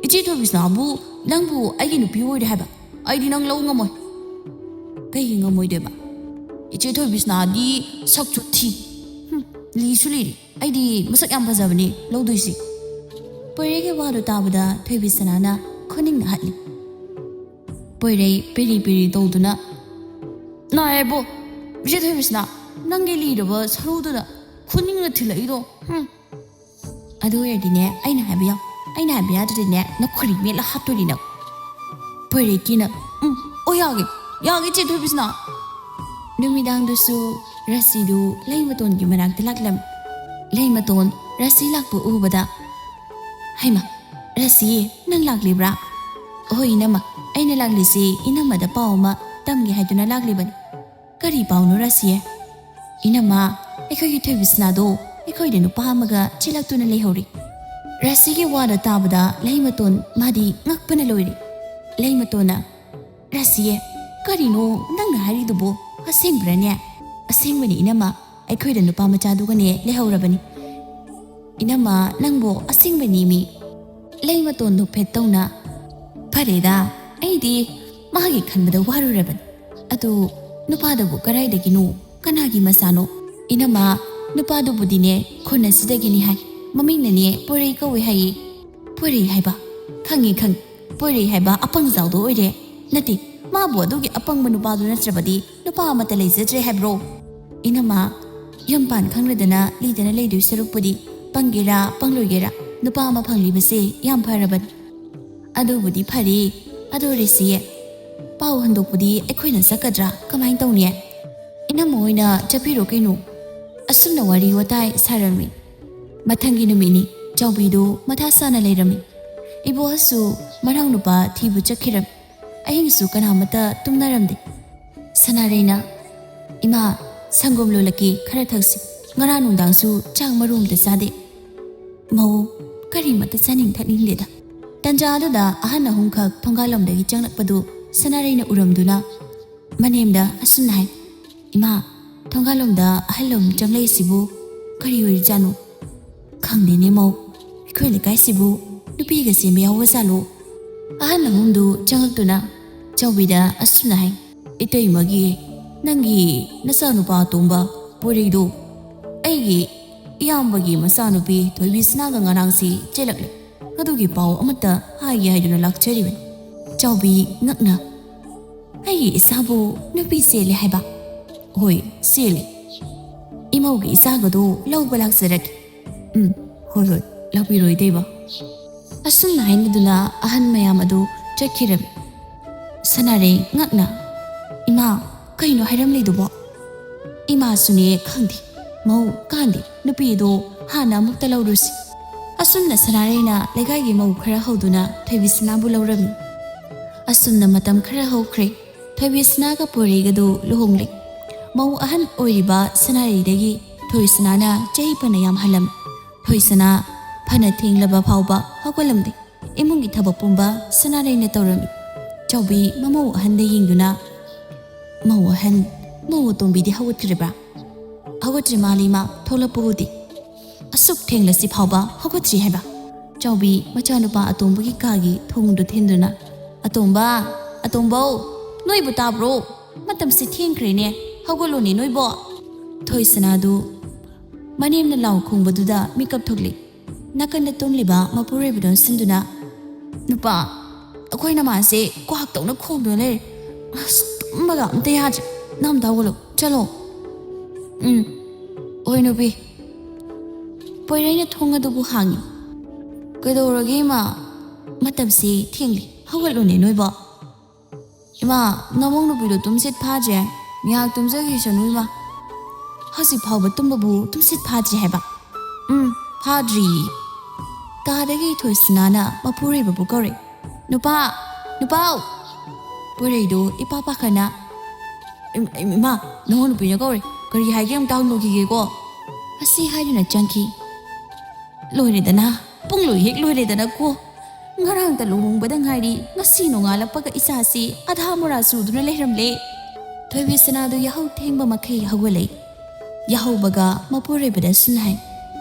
ꯏꯆꯦ ꯊꯣꯏꯕꯤꯁꯅꯥꯕꯨ ꯅꯪꯕꯨ ꯑꯩꯒꯤ ꯅꯨꯄꯤ ꯑꯣꯏꯔꯦ ꯍꯥꯏꯕ? ꯑꯩꯗꯤ ꯅꯪ ꯂꯧ ꯉꯝꯃꯣꯏ꯫ ꯀꯩꯒꯤ ꯉꯝꯃꯣꯏꯗꯣꯏꯕ? ꯏꯆꯦ ꯊꯣꯏꯕꯤꯁꯅꯥꯗꯤ ꯁꯛꯁꯨ ꯊꯤ, ꯍꯨꯝ, ꯂꯤꯁꯨ ꯂꯤꯔꯤ꯫ ꯑꯩꯗꯤ ꯃꯁꯛ ꯌꯥꯝ ꯐꯖꯕꯅꯤ ꯂꯧꯗꯣꯏꯁꯤ꯫ ꯄꯣꯏꯔꯩꯒꯤ ꯋꯥꯗꯣ ꯇꯥꯕꯗ ꯊꯣꯏꯕꯤꯁꯅꯥꯅ ꯈꯨꯅꯤꯡꯅ ꯍꯠꯂꯤ꯫ ꯄꯣꯏꯔꯩ ꯄꯤꯔꯤ ꯄꯤꯔꯤ ꯇꯧꯗꯨꯅ, "ꯅꯥꯔꯦꯕꯣ, ꯏꯆꯦ ꯊꯣꯏꯕꯤꯁꯅꯥ, ꯅꯪꯒꯤ ꯂꯤꯔꯕ ꯁꯔꯨꯗꯨꯗ ꯈꯨꯅꯤꯡꯅ ꯊꯤꯜꯂꯛꯏꯗꯣ, ꯍꯨꯝ꯫ ꯑꯗꯨ ꯑꯣꯏꯔꯗꯤꯅꯦ, ꯑꯩꯅ ꯍꯥꯏꯕ ꯌꯥ-, ꯑꯩꯅ ꯍꯥꯏꯕ ꯌꯥꯗ꯭ꯔꯗꯤꯅꯦ, ꯅꯈꯨꯔꯤ ꯃꯦꯠꯂ ꯍꯥꯠꯇꯣꯔꯤ ꯅꯪ꯫" ꯄꯣꯏꯔꯩꯀꯤꯅ, "ꯎꯝ, ꯑꯣ, ꯌꯥꯒꯦ, ꯌꯥꯒꯦ, ꯏꯆꯦ ꯊꯣꯏꯕꯤꯁꯅꯥ꯫" ꯅꯨꯃꯤꯗꯥꯡꯗꯨꯁꯨ ꯔꯥꯁꯤꯗꯨ ꯂꯩꯃꯇꯣꯟꯒꯤ ꯃꯅꯥꯛꯇ ꯂꯥꯛꯂꯝꯃꯤ꯫ ꯂꯩꯃꯇꯣꯟ ꯔꯥꯁꯤ ꯂꯥꯛꯄ ꯎꯕꯗ, "ꯍꯩꯃꯥ, ꯔꯥꯁꯤ, ꯅꯪ ꯂꯥꯛꯂꯤꯕ꯭ꯔꯥ?" "ꯍꯣꯏ ꯏꯅꯝꯃ, ꯑꯩꯅ ꯂꯥꯛꯂꯤꯁꯤ ꯏꯅꯝꯃꯗ ꯄꯥꯎ ꯑꯃ ꯇꯝꯒꯦ ꯍꯥꯏꯗꯨꯅ ꯂꯥꯛꯂꯤꯕꯅꯤ꯫" "ꯀꯔꯤ ꯄꯥꯎꯅꯣ ꯔꯥꯁꯤ?" "ꯏꯅꯝꯃ, ꯑꯩꯈꯣꯏꯒꯤ ꯊꯣꯏꯕꯤꯁꯅꯥꯗꯣ ꯑꯩꯈꯣꯏꯗ ꯅꯨꯄꯥ ꯑꯃꯒ ꯆꯦꯜꯂꯛꯇꯨꯅ ꯂꯩꯍꯧꯔꯦ꯫" ꯔꯥꯁꯤꯒꯤ ꯋꯥꯗꯣ ꯇꯥꯕꯗ ꯂꯩꯃꯇꯣꯟ ꯃꯥꯗꯤ ꯉꯛꯄꯅ ꯂꯣꯏꯔꯦ꯫ ꯂꯩꯃꯇꯣꯟꯅ, "ꯔꯥꯁꯤꯌꯦ, ꯀꯔꯤꯅꯣ ꯅꯪꯅ ꯍꯥꯏꯔꯤꯗꯨꯕꯣ? ꯑꯁꯦꯡꯕ꯭ꯔꯥꯅꯦ?" "ꯑꯁꯦꯡꯕꯅꯤ ꯏꯅꯝꯃ, ꯑꯩꯈꯣꯏꯗ ꯅꯨꯄꯥ ꯃꯆꯥꯗꯨꯒꯅꯦ ꯂꯩꯍꯧꯔꯕꯅꯤ꯫" "ꯏꯅꯝꯃ, ꯅꯪꯕꯨ ꯑꯁꯦꯡꯕꯅꯤ ꯃꯤ꯫" ꯂꯩꯃꯇꯣꯟ ꯅꯣꯛꯐꯦꯠ ꯇꯧꯅ, "ꯐꯔꯦꯗ, ꯑꯩꯗꯤ ꯃꯥꯒꯤ ꯈꯟꯕꯗ ꯋꯥꯔꯨꯔꯕꯅꯤ꯫ ꯑꯗꯨ ꯅꯨꯄꯥꯗꯨꯕꯨ ꯀꯗꯥꯏꯗꯒꯤꯅꯣ? ꯀꯅꯥꯒꯤ ꯃꯆꯥꯅꯣ?" "ꯏꯅꯝꯃ, ꯅꯨꯄꯥꯗꯨꯕꯨꯗꯤꯅꯦ ꯈꯨꯟ ꯑꯁꯤꯗꯒꯤꯅꯤ ꯍꯥꯏ꯫ ꯃꯃꯤꯡꯅꯅꯦ ꯄꯣꯏꯔꯩ ꯀꯧꯋꯦ ꯍꯥꯏꯌꯦ꯫" "ꯄꯣꯏꯔꯩ ꯍꯥꯏꯕ? ꯈꯪꯉꯤ, ꯈꯪꯉꯤ꯫ ꯄꯣꯏꯔꯩ ꯍꯥꯏꯕ ꯑꯄꯪ ꯖꯥꯎꯗꯣ ꯑꯣꯏꯔꯦ꯫ ꯅꯠꯇꯦ, ꯃꯥꯕꯨ ꯑꯗꯨꯒꯤ ꯑꯄꯪꯕ ꯅꯨꯄꯥꯗꯨ ꯅꯠꯇ꯭ꯔꯕꯗꯤ ꯅꯨꯄꯥ ꯑꯃꯠꯇ ꯂꯩꯖꯗ꯭ꯔꯦ ꯍꯥꯏꯕ꯭ꯔꯣ?" "ꯏꯅꯝꯃ, ꯌꯨꯝ ꯄꯥꯟ ꯈꯪꯂꯗꯅ ꯂꯤꯗꯅ ꯂꯩꯗꯣꯏ ꯁꯔꯨꯛꯄꯨꯗꯤ ꯄꯪꯒꯦꯔꯥ ꯄꯪꯂꯣꯏꯒꯦꯔꯥ ꯅꯨꯄꯥ ꯑꯃ ꯐꯪꯂꯤꯕꯁꯦ ꯌꯥꯝ ꯐꯔꯕꯅꯤ꯫" "ꯑꯗꯨꯕꯨꯗꯤ ꯐꯔꯦ꯫ ꯑꯗꯨ ꯔꯥꯁꯤ, ꯄꯥꯎ ꯍꯟꯗꯣꯛꯄꯗꯤ ꯑꯩꯈꯣꯏꯅ ꯆꯠꯀꯗ꯭ꯔꯥ? ꯀꯃꯥꯏꯅ ꯇꯧꯅꯤ?" "ꯏꯅꯝꯃ ꯍꯣꯏꯅ ꯆꯠꯄꯤꯔꯣ ꯀꯩꯅꯣ꯫" ꯑꯁꯨꯝꯅ ꯋꯥꯔꯤ ꯋꯥꯇꯥꯏ ꯁꯥꯔꯝꯃꯤ꯫ ꯃꯊꯪꯒꯤ ꯅꯨꯃꯤꯠꯅꯤ꯫ ꯆꯥꯎꯕꯤꯗꯨ ꯃꯊꯥ ꯁꯥꯅ ꯂꯩꯔꯝꯃꯤ꯫ ꯏꯕꯣꯛꯁꯨ ꯃꯅꯥꯎꯅꯨꯄꯥ ꯊꯤꯕ ꯆꯠꯈꯤꯔꯝꯃꯤ꯫ ꯑꯍꯤꯡꯁꯨ ꯀꯅꯥꯃꯠꯇ ꯇꯨꯝꯅꯔꯝꯗꯦ꯫ ꯁꯅꯥꯔꯩꯅ, "ꯏꯃꯥ, ꯁꯪꯒꯣꯝ ꯂꯣꯜꯂꯛꯀꯦ, ꯈꯔ ꯊꯛꯁꯤ꯫ ꯉꯔꯥꯡ ꯅꯨꯡꯗꯥꯡꯁꯨ ꯆꯥꯛ ꯃꯔꯨ ꯑꯝꯇ ꯆꯥꯗꯦ꯫ ꯃꯧ, ꯀꯔꯤꯃꯠꯇ ꯆꯥꯅꯤꯡ ꯊꯛꯅꯤꯡꯗꯦꯗ꯫" ꯇꯟꯖꯥ ꯑꯗꯨꯗ ꯑꯍꯟ ꯑꯍꯨꯝꯈꯛ ꯊꯣꯡꯒꯥꯜꯂꯣꯝꯗꯒꯤ ꯆꯪꯂꯛꯄꯗꯨ ꯁꯅꯥꯔꯩꯅ ꯎꯔꯝꯗꯨꯅ ꯃꯅꯦꯝꯗ ꯑꯁꯨꯝꯅ ꯍꯥꯏ, "ꯏꯃꯥ, ꯊꯣꯡꯒꯥꯜꯂꯣꯝꯗ ꯑꯍꯜ ꯑꯍꯨꯝ ꯆꯪꯂꯛꯏꯁꯤꯕꯨ ꯀꯔꯤ ꯑꯣꯏꯔꯤꯖꯥꯠꯅꯣ? ꯈꯪꯗꯦꯅꯦ ꯃꯧ, ꯑꯩꯈꯣꯏ ꯂꯩꯀꯥꯏꯁꯤꯕꯨ ꯅꯨꯄꯤꯒ ꯆꯦꯟꯕ ꯌꯥꯎꯕ ꯖꯥꯠꯂꯣ?" ꯑꯍꯜ ꯑꯍꯨꯝꯗꯨ ꯆꯪꯂꯛꯇꯨꯅ ꯆꯥꯎꯕꯤꯗ ꯑꯁꯨꯝꯅ ꯍꯥꯏ, "ꯏꯇꯩꯃꯒꯤ, ꯅꯪꯒꯤ ꯅꯆꯥꯅꯨꯄꯥ ꯑꯇꯣꯝꯕ ꯄꯣꯏꯔꯩꯗꯣ ꯑꯩꯒꯤ ꯏꯌꯥꯝꯕꯒꯤ ꯃꯆꯥꯅꯨꯄꯤ ꯊꯣꯏꯕꯤꯁꯅꯥꯒ ꯉꯔꯥꯡꯁꯤ ꯆꯦꯜꯂꯛꯂꯦ꯫ ꯑꯗꯨꯒꯤ ꯄꯥꯎ ꯑꯃꯠꯇ ꯍꯥꯏꯒꯦ ꯍꯥꯏꯗꯨꯅ ꯂꯥꯛꯆꯔꯤꯕꯅꯤ꯫" ꯆꯥꯎꯕꯤ ꯉꯛꯅ, "ꯑꯩꯒꯤ ꯏꯆꯥꯕꯨ ꯅꯨꯄꯤ ꯆꯦꯜꯂꯦ ꯍꯥꯏꯕ?" "ꯍꯣꯏ, ꯆꯦꯜꯂꯦ꯫ ꯏꯃꯧꯒꯤ ꯏꯆꯥꯒꯗꯣ ꯂꯧꯕ ꯂꯥꯛꯆꯔꯒꯦ꯫" "ꯎꯝ, ꯍꯣꯏ, ꯍꯣꯏ, ꯂꯥꯛꯄꯤꯔꯣ ꯏꯇꯩꯃ꯫" ꯑꯁꯨꯝꯅ ꯍꯥꯏꯅꯗꯨꯅ ꯑꯍꯟ ꯃꯌꯥꯝ ꯑꯗꯨ ꯆꯠꯈꯤꯔꯝꯃꯤ꯫ ꯁꯅꯥꯔꯩ ꯉꯛꯅ, "ꯏꯃꯥ, ꯀꯩꯅꯣ ꯍꯥꯏꯔꯝꯂꯤꯗꯨꯕꯣ?" "ꯏꯃꯥꯁꯨꯅꯦ ꯈꯪꯗꯦ, ꯃꯧ ꯀꯥꯟꯗꯦ, ꯅꯨꯄꯤꯗꯣ ꯍꯥꯟꯅ ꯑꯃꯨꯛꯇ ꯂꯧꯔꯨꯁꯤ꯫" ꯑꯁꯨꯝꯅ ꯁꯅꯥꯔꯩꯅ ꯂꯩꯀꯥꯏꯒꯤ ꯃꯧ ꯈꯔ ꯍꯧꯗꯨꯅ ꯊꯣꯏꯕꯤꯁꯅꯥꯕꯨ ꯂꯧꯔꯝꯃꯤ꯫ ꯑꯁꯨꯝꯅ ꯃꯇꯝ ꯈꯔ ꯍꯧꯈ꯭ꯔꯦ꯫ ꯊꯣꯏꯕꯤꯁꯅꯥꯒ ꯄꯣꯏꯔꯩꯒꯗꯨ ꯂꯨꯍꯣꯡꯂꯦ꯫ ꯃꯧ ꯑꯍꯟ ꯑꯣꯏꯔꯤꯕ ꯁꯅꯥꯔꯩꯗꯒꯤ ꯊꯣꯏꯁꯅꯥꯅ ꯆꯍꯤ ꯐꯅ ꯌꯥꯝ ꯍꯜꯂꯝꯃꯤ꯫ ꯊꯣꯏꯁꯅꯥ ꯐꯅ ꯊꯦꯡꯂꯕ ꯐꯥꯎꯕ ꯍꯧꯒꯠꯂꯝꯗꯦ꯫ ꯏꯃꯨꯡꯒꯤ ꯊꯕꯛ ꯄꯨꯝꯕ ꯁꯅꯥꯔꯩꯅ ꯇꯧꯔꯝꯃꯤ꯫ ꯆꯥꯎꯕꯤ ꯃꯃꯧ ꯑꯍꯟꯗ ꯌꯦꯡꯗꯨꯅ, "ꯃꯧ ꯑꯍꯟ, ꯃꯧ ꯑꯇꯣꯝꯕꯤꯗꯤ ꯍꯧꯒꯠꯈ꯭ꯔꯤꯕ꯭ꯔꯥ?" "ꯍꯧꯒꯠꯇ꯭ꯔꯤ ꯃꯥꯜꯂꯤ ꯏꯃꯥ, ꯊꯣꯛꯂꯛꯄ ꯎꯗꯦ꯫" "ꯑꯁꯨꯛ ꯊꯦꯡꯂꯁꯤ ꯐꯥꯎꯕ ꯍꯧꯒꯠꯇ꯭ꯔꯤ ꯍꯥꯏꯕ?" ꯆꯥꯎꯕꯤ ꯃꯆꯥꯅꯨꯄꯥ ꯑꯇꯣꯝꯕꯒꯤ ꯀꯥꯒꯤ ꯊꯣꯡꯗꯨ ꯊꯤꯟꯗꯨꯅ, "ꯑꯇꯣꯝꯕ, ꯑꯇꯣꯝꯕꯧ, ꯅꯣꯏꯕꯨ ꯇꯥꯕ꯭ꯔꯣ? ꯃꯇꯝꯁꯤ ꯊꯦꯡꯈ꯭ꯔꯦꯅꯦ, ꯍꯧꯒꯠꯂꯣꯅꯦ ꯅꯣꯏꯕꯣ꯫" ꯊꯣꯏꯁꯅꯥꯗꯨ ꯃꯅꯦꯝꯅ ꯂꯥꯎ ꯈꯣꯡꯕꯗꯨꯗ ꯃꯤꯀꯞ ꯊꯣꯛꯂꯤ꯫ ꯅꯥꯀꯟꯗ ꯇꯨꯝꯂꯤꯕ ꯃꯄꯨꯔꯣꯏꯕꯗꯨ ꯑꯣꯟꯁꯤꯟꯗꯨꯅ, "ꯅꯨꯄꯥ, ꯑꯩꯈꯣꯏ ꯅꯃꯥꯁꯦ ꯀ꯭ꯋꯥꯛ ꯇꯧꯅ ꯈꯣꯡꯗꯨꯅ ꯂꯩꯔꯦ꯫ ꯑꯁ, ꯇꯨꯝꯕꯒ ꯑꯝꯇ ꯌꯥꯗ꯭ꯔꯦ꯫ ꯅꯪ ꯑꯝꯇ ꯍꯧꯒꯠꯂꯣ, ꯆꯠꯂꯣ꯫" "ꯎꯝ, ꯍꯣꯏ ꯅꯨꯄꯤ꯫" ꯄꯣꯏꯔꯩꯅ ꯊꯣꯡ ꯑꯗꯨꯕꯨ ꯍꯥꯡꯉꯤ꯫ "ꯀꯩꯗꯧꯔꯒꯦ ꯏꯃꯥ? ꯃꯇꯝꯁꯦ ꯊꯦꯡꯂꯤ, ꯍꯧꯒꯠꯂꯨꯅꯦ ꯅꯣꯏꯕꯣ꯫" "ꯏꯃꯥ, ꯅꯃꯧ ꯅꯨꯄꯤꯗꯣ ꯇꯨꯝꯁꯤꯠ ꯐꯥꯗ꯭ꯔꯦ꯫ ꯉꯥꯏꯍꯥꯛ ꯇꯨꯝꯖꯈꯤꯁꯅꯨ ꯏꯃꯥ꯫ ꯍꯧꯖꯤꯛ ꯐꯥꯎꯕ ꯇꯨꯝꯕꯕꯨ ꯇꯨꯝꯁꯤꯠ ꯐꯥꯗ꯭ꯔꯤ ꯍꯥꯏꯕ꯫" "ꯎꯝ, ꯐꯥꯗ꯭ꯔꯤꯌꯦ꯫" ꯀꯥꯗꯒꯤ ꯊꯣꯏꯁꯅꯥꯅ ꯃꯄꯨꯔꯣꯏꯕꯕꯨ ꯀꯧꯔꯦ꯫ "ꯅꯨꯄꯥ, ꯅꯨꯄꯥꯎ!" ꯄꯣꯏꯔꯩꯗꯨ ꯏꯄꯥ ꯄꯥꯈꯠꯅ, "ꯏꯝ-, ꯏꯝ-, ꯏꯃꯥ, ꯅꯃꯧ ꯅꯨꯄꯤꯅ ꯀꯧꯔꯦ꯫ ꯀꯔꯤ ꯍꯥꯏꯒꯦ ꯑꯃꯨꯛꯇ ꯍꯪꯗꯣꯛꯈꯤꯒꯦꯀꯣ꯫" ꯑꯁꯤ ꯍꯥꯏꯗꯨꯅ ꯆꯪꯈꯤ꯫ ꯂꯣꯏꯔꯦꯗꯅ, ꯄꯨꯡꯂꯣꯏ ꯍꯦꯛ ꯂꯣꯏꯔꯦꯗꯅꯀꯣ꯫ ꯉꯔꯥꯡꯇ ꯂꯨꯍꯣꯡꯕꯗ ꯉꯥꯏꯔꯤ, ꯉꯁꯤ ꯅꯣꯡꯉꯥꯜꯂꯛꯄꯒ ꯏꯆꯥꯁꯤ ꯑꯙꯥ ꯃꯣꯔꯥ ꯆꯨꯗꯨꯅ ꯂꯩꯔꯝꯂꯦ꯫ ꯊꯣꯏꯕꯤ ꯁꯅꯥꯗꯨ ꯌꯥꯍꯧ ꯊꯦꯡꯕ ꯃꯈꯩ ꯍꯧꯒꯠꯂꯛꯏ꯫ ꯌꯥꯍꯧꯕꯒ ꯃꯄꯨꯔꯣꯏꯕꯗ ꯁꯨꯝ ꯍꯥꯏ,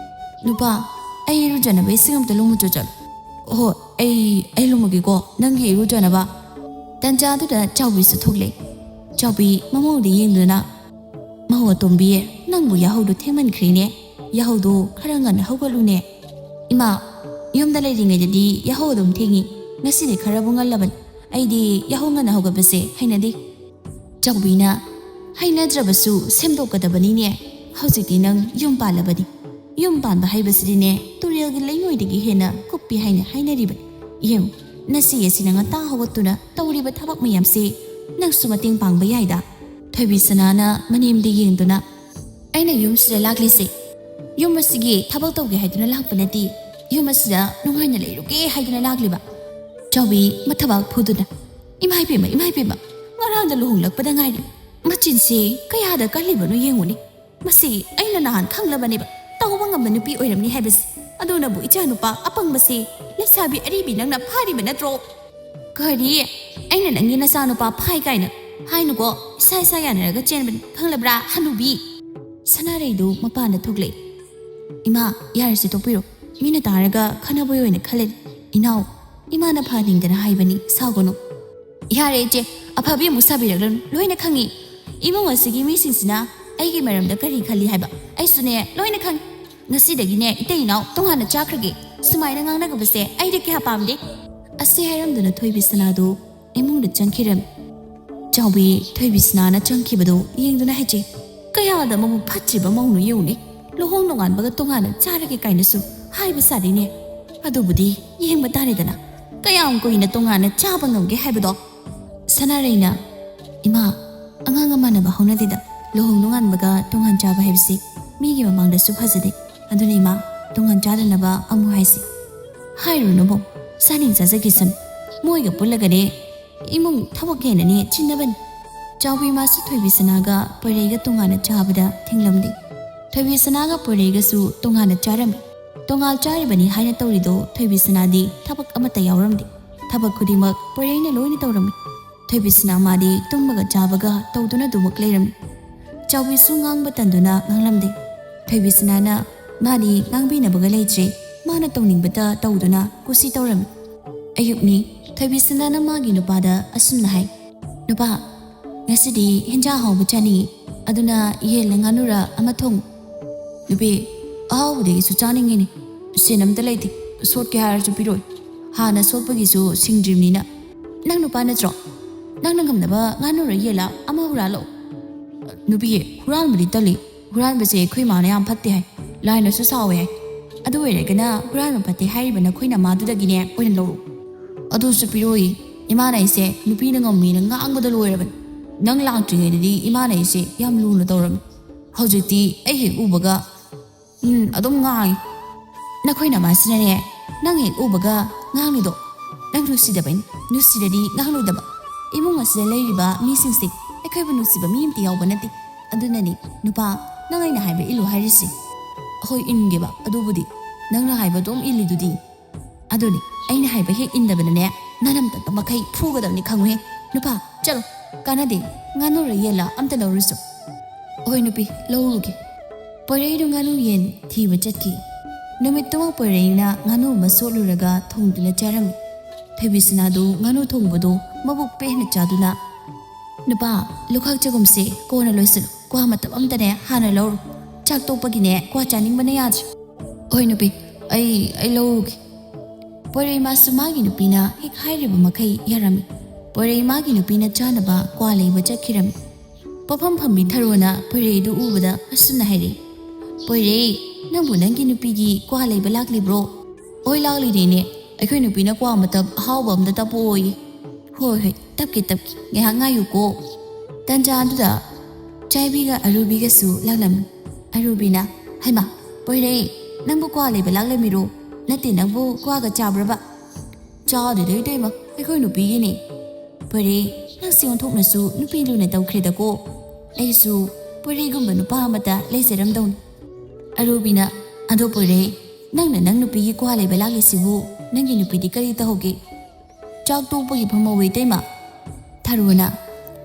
"ꯅꯨꯄꯥ, ꯑꯩ ꯏꯔꯨꯖꯅꯕ ꯏꯁꯤꯡ ꯑꯝꯇ ꯂꯨꯝꯃꯨꯆꯣ ꯆꯠꯂꯨ꯫" "ꯑꯣꯍꯣ, ꯑꯩ, ꯑꯩ ꯂꯨꯝꯃꯒꯦꯀꯣ, ꯅꯪꯒꯤ ꯏꯔꯨꯖꯅꯕ꯫" ꯇꯟꯖꯥꯗꯨꯗ ꯆꯥꯎꯕꯤꯁꯨ ꯊꯣꯛꯂꯛꯏ꯫ ꯆꯥꯎꯕꯤ ꯃꯃꯧꯗ ꯌꯦꯡꯗꯨꯅ, "ꯃꯧ ꯑꯇꯣꯝꯕꯤ, ꯅꯪꯕꯨ ꯌꯥꯍꯧꯗꯨ ꯊꯦꯡꯃꯟꯈ꯭ꯔꯦꯅꯦ꯫ ꯌꯥꯍꯧꯗꯨ ꯈꯔ ꯉꯟꯅ ꯍꯧꯒꯠꯂꯨꯅꯦ꯫" "ꯏꯃꯥ, ꯌꯨꯝꯗ ꯂꯩꯔꯤꯉꯩꯗꯗꯤ ꯌꯥꯍꯧ ꯑꯗꯨꯝ ꯊꯦꯡꯉꯤ꯫ ꯉꯁꯤꯗꯤ ꯈꯔꯕꯨ ꯉꯜꯂꯕꯅꯤ꯫ ꯑꯩꯗꯤ ꯌꯥꯍꯧ ꯉꯟꯅ ꯍꯧꯒꯠꯄꯁꯦ ꯍꯩꯅꯗꯦ꯫" ꯆꯥꯎꯕꯤꯅ, "ꯍꯩꯅꯗ꯭ꯔꯕꯁꯨ ꯁꯦꯝꯗꯣꯛꯀꯗꯕꯅꯤꯅꯦ꯫ ꯍꯧꯖꯤꯛꯇꯤ ꯅꯪ ꯌꯨꯝ ꯄꯥꯜꯂꯕꯅꯤ꯫ ꯌꯨꯝ ꯄꯥꯟꯕ ꯍꯥꯏꯕꯁꯤꯗꯤꯅꯦ, ꯇꯨꯔꯦꯜꯒꯤ ꯂꯩꯉꯣꯏꯗꯒꯤ ꯍꯦꯟꯅ ꯀꯨꯞꯄꯤ ꯍꯥꯏꯅ ꯍꯥꯏꯅꯔꯤꯕꯅꯤ꯫ ꯌꯦꯡꯉꯨ, ꯅꯆꯦ ꯑꯁꯤꯅ ꯉꯟꯇꯥ ꯍꯧꯒꯠꯇꯨꯅ ꯇꯧꯔꯤꯕ ꯊꯕꯛ ꯃꯌꯥꯝꯁꯦ ꯅꯪꯁꯨ ꯃꯇꯦꯡ ꯄꯥꯡꯕ ꯌꯥꯏꯗ꯫" ꯊꯣꯏꯕꯤ ꯁꯅꯥꯅ ꯃꯅꯦꯝꯗ ꯌꯦꯡꯗꯨꯅ, "ꯑꯩꯅ ꯌꯨꯝꯁꯤꯗ ꯂꯥꯛꯂꯤꯁꯦ ꯌꯨꯝ ꯑꯁꯤꯒꯤ ꯊꯕꯛ ꯇꯧꯒꯦ ꯍꯥꯏꯗꯨꯅ ꯂꯥꯛꯄ ꯅꯠꯇꯦ꯫ ꯌꯨꯝ ꯑꯁꯤꯗ ꯅꯨꯡꯉꯥꯏꯅ ꯂꯩꯔꯨꯒꯦ ꯍꯥꯏꯗꯨꯅ ꯂꯥꯛꯂꯤꯕ꯫" ꯆꯥꯎꯕꯤ ꯃꯊꯕꯥꯛ ꯐꯨꯗꯨꯅ, "ꯏꯃꯥ ꯏꯕꯦꯝꯃ, ꯏꯃꯥ ꯏꯕꯦꯝꯃ, ꯉꯔꯥꯡꯗ ꯂꯨꯍꯣꯡꯂꯛꯄꯗ ꯉꯥꯏꯔꯤ꯫ ꯃꯆꯤꯟꯁꯦ ꯀꯌꯥꯗ ꯀꯜꯂꯤꯕꯅꯣ ꯌꯦꯡꯉꯨꯅꯦ꯫ ꯃꯁꯤ ꯑꯩꯅ ꯅꯍꯥꯟ ꯈꯪꯂꯕꯅꯦꯕ, ꯇꯧꯕ ꯉꯝꯕ ꯅꯨꯄꯤ ꯑꯣꯏꯔꯝꯅꯤ ꯍꯥꯏꯕꯁꯦ꯫ ꯑꯗꯨꯅꯕꯨ ꯏꯆꯥꯅꯨꯄꯥ ꯑꯄꯪꯕꯁꯦ ꯂꯩꯁꯥꯕꯤ ꯑꯔꯤꯕꯤ ꯅꯪꯅ ꯐꯥꯔꯤꯕ ꯅꯠꯇ꯭ꯔꯣ?" "ꯀꯔꯤ? ꯑꯩꯅ ꯅꯪꯒꯤ ꯅꯆꯥꯅꯨꯄꯥ ꯐꯥꯏ ꯀꯥꯏꯅ ꯍꯥꯏꯅꯨꯀꯣ꯫ ꯏꯁꯥ ꯏꯁꯥ ꯌꯥꯅꯔꯒ ꯆꯦꯟꯕꯅꯤ, ꯈꯪꯂꯕ꯭ꯔꯥ, ꯍꯅꯨꯕꯤ?" ꯁꯅꯥꯔꯩꯗꯨ ꯃꯄꯥꯟꯗ ꯊꯣꯛꯂꯛꯏ꯫ "ꯏꯃꯥ, ꯌꯥꯔꯦꯁꯦ, ꯇꯣꯛꯄꯤꯔꯣ꯫ ꯃꯤꯅ ꯇꯥꯔꯒ ꯈꯠꯅꯕ ꯑꯣꯏꯅ ꯈꯜꯂꯅꯤ꯫ ꯏꯅꯥꯎ, ꯏꯃꯥꯅ ꯐꯍꯟꯅꯤꯡꯗꯅ ꯍꯥꯏꯕꯅꯤ, ꯁꯥꯎꯒꯅꯨ꯫" "ꯌꯥꯔꯦ ꯏꯆꯦ, ꯑꯐꯕꯤ ꯑꯃꯨꯛ ꯁꯥꯕꯤꯔꯛꯂꯅꯨ, ꯂꯣꯏꯅ ꯈꯪꯉꯤ꯫ ꯏꯃꯨꯡ ꯑꯁꯤꯒꯤ ꯃꯤꯁꯤꯡꯁꯤꯅ ꯑꯩꯒꯤ ꯃꯔꯝꯗ ꯀꯔꯤ ꯈꯜꯂꯤ ꯍꯥꯏꯕ ꯑꯩꯁꯨꯅꯦ ꯂꯣꯏꯅ ꯈꯪꯉꯤ꯫ ꯉꯁꯤꯗꯒꯤꯅꯦ ꯏꯇꯩ ꯏꯅꯥꯎ ꯇꯣꯉꯥꯟꯅ ꯆꯥꯈ꯭ꯔꯒꯦ꯫ ꯁꯨꯃꯥꯏꯅ ꯉꯥꯡꯅꯒꯕꯁꯦ ꯑꯩꯗꯤ ꯀꯌꯥ ꯄꯥꯝꯗꯦ꯫" ꯑꯁꯤ ꯍꯥꯏꯔꯝꯗꯨꯅ ꯊꯣꯏꯕꯤ ꯁꯅꯥꯗꯨ ꯏꯃꯨꯡꯗ ꯆꯪꯈꯤꯔꯝꯃꯤ꯫ ꯆꯥꯎꯕꯤ ꯊꯣꯏꯕꯤ ꯁꯅꯥꯅ ꯆꯪꯈꯤꯕꯗꯨ ꯌꯦꯡꯗꯨꯅ ꯍꯥꯏꯖꯩ, "ꯀꯌꯥꯗ ꯃꯕꯨꯛ ꯐꯠꯇ꯭ꯔꯤꯕ ꯃꯧꯅꯣ ꯌꯦꯡꯉꯨꯅꯦ꯫ ꯂꯨꯍꯣꯡ ꯅꯣꯡꯉꯥꯟꯕꯒ ꯇꯣꯉꯥꯟꯅ ꯆꯥꯔꯒꯦ ꯀꯥꯏꯅꯁꯨ ꯍꯥꯏꯕ ꯁꯥꯔꯤꯅꯦ꯫ ꯑꯗꯨꯕꯨꯗꯤ ꯌꯦꯡꯕ ꯇꯥꯔꯦꯗꯅ, ꯀꯌꯥꯝ ꯀꯨꯏꯅ ꯇꯣꯉꯥꯟꯅ ꯆꯥꯕ ꯉꯝꯒꯦ ꯍꯥꯏꯕꯗꯣ꯫" ꯁꯅꯥꯔꯩꯅ, "ꯏꯃꯥ, ꯑꯉꯥꯡ ꯑꯃꯥꯟꯅꯕ ꯍꯧꯅꯗꯦꯗ꯫ ꯂꯨꯍꯣꯡ ꯅꯣꯡꯉꯥꯟꯕꯒ ꯇꯣꯉꯥꯟ ꯆꯥꯕ ꯍꯥꯏꯕꯁꯤ ꯃꯤꯒꯤ ꯃꯃꯥꯡꯗꯁꯨ ꯐꯖꯗꯦ꯫ ꯑꯗꯨꯅ ꯏꯃꯥ, ꯇꯣꯉꯥꯟ ꯆꯥꯗꯅꯕ ꯑꯃꯨꯛ ꯍꯥꯏꯁꯤ꯫" "ꯍꯥꯏꯔꯨꯅꯨꯕꯣ, ꯆꯥꯅꯤꯡ ꯆꯥꯖꯈꯤꯁꯅꯨ꯫ ꯃꯣꯏꯒ ꯄꯨꯜꯂꯒꯅꯦ ꯏꯃꯨꯡ ꯊꯕꯛ ꯍꯦꯟꯅꯅꯦ ꯆꯤꯟꯅꯕꯅꯤ꯫" ꯆꯥꯎꯕꯤ ꯃꯥꯁꯨ ꯊꯣꯏꯕꯤ ꯁꯅꯥꯒ ꯄꯣꯏꯔꯩꯒ ꯇꯣꯉꯥꯟꯅ ꯆꯥꯕꯗ ꯊꯤꯡꯂꯝꯗꯦ꯫ ꯊꯣꯏꯕꯤ ꯁꯅꯥꯒ ꯄꯣꯏꯔꯩꯒꯁꯨ ꯇꯣꯉꯥꯟꯅ ꯆꯥꯔꯝꯃꯤ꯫ ꯇꯣꯉꯥꯜ ꯆꯥꯔꯤꯕꯅꯤ ꯍꯥꯏꯅ ꯇꯧꯔꯤꯗꯣ ꯊꯣꯏꯕꯤꯁꯅꯥꯗꯤ ꯊꯕꯛ ꯑꯃꯠꯇ ꯌꯥꯎꯔꯝꯗꯦ꯫ ꯊꯕꯛ ꯈꯨꯗꯤꯡꯃꯛ ꯄꯣꯏꯔꯩꯅ ꯂꯣꯏꯅ ꯇꯧꯔꯝꯃꯤ꯫ ꯊꯣꯏꯕꯤꯁꯅꯥ ꯃꯥꯗꯤ ꯇꯨꯝꯕꯒ ꯆꯥꯕꯒ ꯇꯧꯗꯨꯅ ꯑꯗꯨꯃꯛ ꯂꯩꯔꯝꯃꯤ꯫ ꯆꯥꯎꯕꯤꯁꯨ ꯉꯥꯡꯕ ꯇꯟꯗꯨꯅ ꯉꯥꯡꯂꯝꯗꯦ꯫ ꯊꯣꯏꯕꯤꯁꯅꯥꯅ ꯃꯥꯗꯤ ꯉꯥꯡꯕꯤꯅꯕꯒ ꯂꯩꯇ꯭ꯔꯦ꯫ ꯃꯥꯅ ꯇꯧꯅꯤꯡꯕꯇ ꯇꯧꯗꯨꯅ ꯀꯨꯁꯤ ꯇꯧꯔꯝꯃꯤ꯫ ꯑꯌꯨꯛꯅꯤ꯫ ꯊꯣꯏꯕꯤꯁꯅꯥꯅ ꯃꯥꯒꯤ ꯅꯨꯄꯥꯗ ꯑꯁꯨꯝꯅ ꯍꯥꯏ, "ꯅꯨꯄꯥ, ꯉꯁꯤꯗꯤ ꯍꯦꯟꯖꯥꯡ ꯑꯍꯥꯎꯕ ꯆꯥꯅꯤꯡꯏ, ꯑꯗꯨꯅ ꯌꯦꯟꯂ ꯉꯥꯅꯨꯔ ꯑꯃ ꯊꯣꯡꯉꯨ꯫" "ꯅꯨꯄꯤ, ꯑꯍꯥꯎꯕꯗꯤ ꯑꯩꯁꯨ ꯆꯥꯅꯤꯡꯉꯤꯅꯦ꯫ ꯁꯦꯟ ꯑꯝꯇ ꯂꯩꯇꯦ꯫ ꯁꯣꯠꯀꯦ ꯍꯥꯏꯔꯁꯨ ꯄꯤꯔꯣꯏ꯫ ꯍꯥꯟꯅ ꯁꯣꯠꯄꯒꯤꯁꯨ ꯁꯤꯡꯗ꯭ꯔꯤꯕꯅꯤꯅ꯫ ꯅꯪ ꯅꯨꯄꯥ ꯅꯠꯇ꯭ꯔꯣ? ꯅꯪꯅ ꯉꯝꯅꯕ ꯉꯥꯅꯨꯔ ꯌꯦꯟꯂ ꯑꯃ ꯍꯨꯔꯥꯜꯂꯣ꯫" "ꯅꯨꯄꯤ, ꯍꯨꯔꯥꯟꯕꯗꯤ ꯇꯜꯂꯤ꯫ ꯍꯨꯔꯥꯟꯕꯁꯦ ꯑꯩꯈꯣꯏ ꯃꯥꯅ ꯌꯥꯝ ꯐꯠꯇꯦ ꯍꯥꯏ꯫ ꯂꯥꯏꯅꯁꯨ ꯁꯥꯎꯋꯦ ꯍꯥꯏ꯫ ꯑꯗꯨ ꯑꯣꯏꯔꯒꯅ ꯍꯨꯔꯥꯟꯕ ꯐꯠꯇꯦ ꯍꯥꯏꯔꯤꯕ ꯅꯈꯣꯏ ꯅꯃꯥꯗꯨꯗꯒꯤꯅꯦ ꯑꯣꯏꯅ ꯂꯧꯔꯣ꯫" "ꯑꯗꯨꯁꯨ ꯄꯤꯔꯣꯏ꯫ ꯏꯃꯥꯅ ꯑꯩꯁꯦ ꯅꯨꯄꯤꯅ ꯉꯝꯃꯤꯅ ꯉꯥꯡꯕꯗ ꯂꯣꯏꯔꯕꯅꯤ꯫ ꯅꯪ ꯂꯥꯛꯇ꯭ꯔꯤꯉꯩꯗꯗꯤ ꯏꯃꯥꯅ ꯑꯩꯁꯦ ꯌꯥꯝ ꯂꯨꯅ ꯇꯧꯔꯝꯃꯤ꯫ ꯍꯧꯖꯤꯛꯇꯤ ꯑꯩ ꯍꯦꯛ ꯎꯕꯒ, ꯎꯝ, ꯑꯗꯨꯝ ꯉꯥꯡꯉꯤ꯫ ꯅꯈꯣꯏ ꯅꯃꯥꯁꯤꯅꯅꯦ, ꯅꯪ ꯍꯦꯛ ꯎꯕꯒ ꯉꯥꯡꯂꯤꯗꯣ, ꯅꯪ ꯅꯨꯡꯁꯤꯗꯕꯩꯅꯤ꯫ ꯅꯨꯡꯁꯤꯔꯗꯤ ꯉꯥꯡꯂꯣꯏꯗꯕ꯫ ꯏꯃꯨꯡ ꯑꯁꯤꯗ ꯂꯩꯔꯤꯕ ꯃꯤꯁꯤꯡꯁꯦ ꯑꯩꯈꯣꯏꯕꯨ ꯅꯨꯡꯁꯤꯕ ꯃꯤ ꯑꯃꯇ ꯌꯥꯎꯕ ꯅꯠꯇꯦ꯫ ꯑꯗꯨꯅꯅꯤ, ꯅꯨꯄꯥ, ꯅꯪ ꯑꯩꯅ ꯍꯥꯏꯕ ꯏꯜꯂꯨ ꯍꯥꯏꯔꯤꯁꯦ꯫" "ꯍꯣꯏ, ꯏꯟꯒꯦꯕ꯫ ꯑꯗꯨꯕꯨꯗꯤ ꯅꯪꯅ ꯍꯥꯏꯕ ꯑꯗꯨꯝ ꯏꯜꯂꯤꯗꯨꯗꯤ꯫" "ꯑꯗꯨꯅꯤ, ꯑꯩꯅ ꯍꯥꯏꯕ ꯍꯦꯛ ꯏꯟꯗꯕꯅꯅꯦ, ꯅꯅꯝꯇ ꯃꯈꯩ ꯐꯨꯒꯗꯕꯅꯤ, ꯈꯪꯉꯨꯍꯦ꯫ ꯅꯨꯄꯥ, ꯆꯠꯂꯣ, ꯀꯥꯟꯅꯗꯦ꯫ ꯉꯥꯅꯨꯔ ꯌꯦꯟꯂ ꯑꯝꯇ ꯂꯧꯔꯨꯁꯨ꯫" "ꯍꯣꯏ ꯅꯨꯄꯤ, ꯂꯧꯔꯨꯒꯦ꯫" ꯄꯣꯏꯔꯩꯗꯣ ꯉꯥꯅꯨ ꯌꯦꯟ ꯊꯤꯕ ꯆꯠꯈꯤ꯫ ꯅꯨꯃꯤꯠꯇꯨꯃ ꯄꯣꯏꯔꯩꯅ ꯉꯥꯅꯨ ꯑꯃ ꯁꯣꯠꯂꯨꯔꯒ ꯊꯣꯡꯗꯨꯅ ꯆꯥꯔꯝꯃꯤ꯫ ꯊꯣꯏꯕꯤꯁꯅꯥꯗꯨ ꯉꯥꯅꯨ ꯊꯣꯡꯕꯗꯨ ꯃꯕꯨꯛ ꯄꯦꯟꯅ ꯆꯥꯗꯨꯅ, "ꯅꯨꯄꯥ, ꯂꯨꯈꯥꯛ ꯆꯒꯨꯝꯁꯦ ꯀꯣꯟꯅ ꯂꯣꯏꯁꯤꯜꯂꯨ꯫ ꯀ꯭ꯋꯥ ꯃꯇꯞ ꯑꯝꯇꯅꯦ ꯍꯥꯟꯅ ꯂꯧꯔꯨ꯫ ꯆꯥꯛ ꯇꯣꯛꯄꯒꯤꯅꯦ ꯀ꯭ꯋꯥ ꯆꯥꯅꯤꯡꯕꯅ ꯌꯥꯗ꯭ꯔꯦ꯫" "ꯍꯣꯏ ꯅꯨꯄꯤ, ꯑꯩ, ꯑꯩ ꯂꯧꯔꯨꯒꯦ꯫" ꯄꯣꯏꯔꯩ ꯃꯥꯁꯨ ꯃꯥꯒꯤ ꯅꯨꯄꯤꯅ ꯍꯦꯛ ꯍꯥꯏꯔꯤꯕ ꯃꯈꯩ ꯌꯥꯔꯝꯃꯤ꯫ ꯄꯣꯏꯔꯩ ꯃꯥꯒꯤ ꯅꯨꯄꯤꯅ ꯆꯥꯅꯕ ꯀ꯭ꯋꯥ ꯂꯩꯕ ꯆꯠꯈꯤꯔꯝꯃꯤ꯫ ꯄꯣꯐꯝ ꯐꯝꯕꯤ ꯊꯔꯣꯅ ꯄꯣꯏꯔꯩꯗꯨ ꯎꯕꯗ ꯑꯁꯨꯝꯅ ꯍꯥꯏꯔꯛꯏ, "ꯄꯣꯏꯔꯩ, ꯅꯪꯕꯨ ꯅꯪꯒꯤ ꯅꯨꯄꯤꯒꯤ ꯀ꯭ꯋꯥ ꯂꯩꯕ ꯂꯥꯛꯂꯤꯕ꯭ꯔꯣ?" "ꯍꯣꯏ, ꯂꯥꯛꯂꯤꯅꯦ ꯏꯅꯦ꯫ ꯑꯩꯈꯣꯏ ꯅꯨꯄꯤꯅ ꯀ꯭ꯋꯥ ꯑꯃ ꯇꯞ ꯑꯍꯥꯎꯕ ꯑꯝꯇ ꯇꯞꯄꯛꯑꯣꯌꯦ꯫" "ꯍꯣꯏ, ꯍꯣꯏ, ꯇꯞꯀꯦ, ꯇꯞꯀꯦ꯫ ꯉꯥꯏꯍꯥꯛ ꯉꯥꯏꯌꯨꯀꯣ꯫" ꯇꯟꯖꯥ ꯑꯗꯨꯗ ꯆꯥꯏꯕꯤꯒ ꯑꯔꯨꯕꯤꯒꯁꯨ ꯂꯥꯛꯂꯝꯃꯤ꯫ ꯑꯔꯨꯕꯤꯅ, "ꯍꯩꯃꯥ, ꯄꯣꯏꯔꯩ, ꯅꯪꯕꯨ ꯀ꯭ꯋꯥ ꯂꯩꯕ ꯂꯥꯛꯂꯝꯃꯤꯔꯣ? ꯅꯠꯇꯦ, ꯅꯪꯕꯨ ꯀ꯭ꯋꯥꯒ ꯆꯥꯕ꯭ꯔꯕ?" "ꯆꯥꯗꯦꯗ ꯏꯇꯩꯃ, ꯑꯩꯈꯣꯏ ꯅꯨꯄꯤꯒꯤꯅꯦ꯫" "ꯄꯣꯏꯔꯩ, ꯅꯪꯁꯦ ꯑꯣꯟꯊꯣꯛꯅꯁꯨ ꯅꯨꯄꯤ ꯂꯨꯅ ꯇꯧꯈ꯭ꯔꯦꯗꯀꯣ꯫ ꯑꯩꯁꯨ ꯄꯣꯏꯔꯩꯒꯨꯝꯕ ꯅꯨꯄꯥ ꯑꯃꯇ ꯂꯩꯖꯔꯝꯗꯧꯅꯤ꯫" ꯑꯔꯨꯕꯤꯅ, "ꯑꯗꯣ ꯄꯣꯏꯔꯩ, "ꯅꯪꯅ ꯅꯪ ꯅꯨꯄꯤꯒꯤ ꯀ꯭ꯋꯥ ꯂꯩꯕ ꯂꯥꯛꯂꯤꯁꯤꯕꯨ ꯅꯪꯒꯤ ꯅꯨꯄꯤꯗꯤ ꯀꯔꯤ ꯇꯧꯍꯧꯒꯦ?" "ꯆꯥꯛ ꯇꯣꯛꯄꯒꯤ ꯐꯝꯍꯧꯋꯤ ꯏꯇꯩꯃ꯫" ꯊꯔꯣꯅ,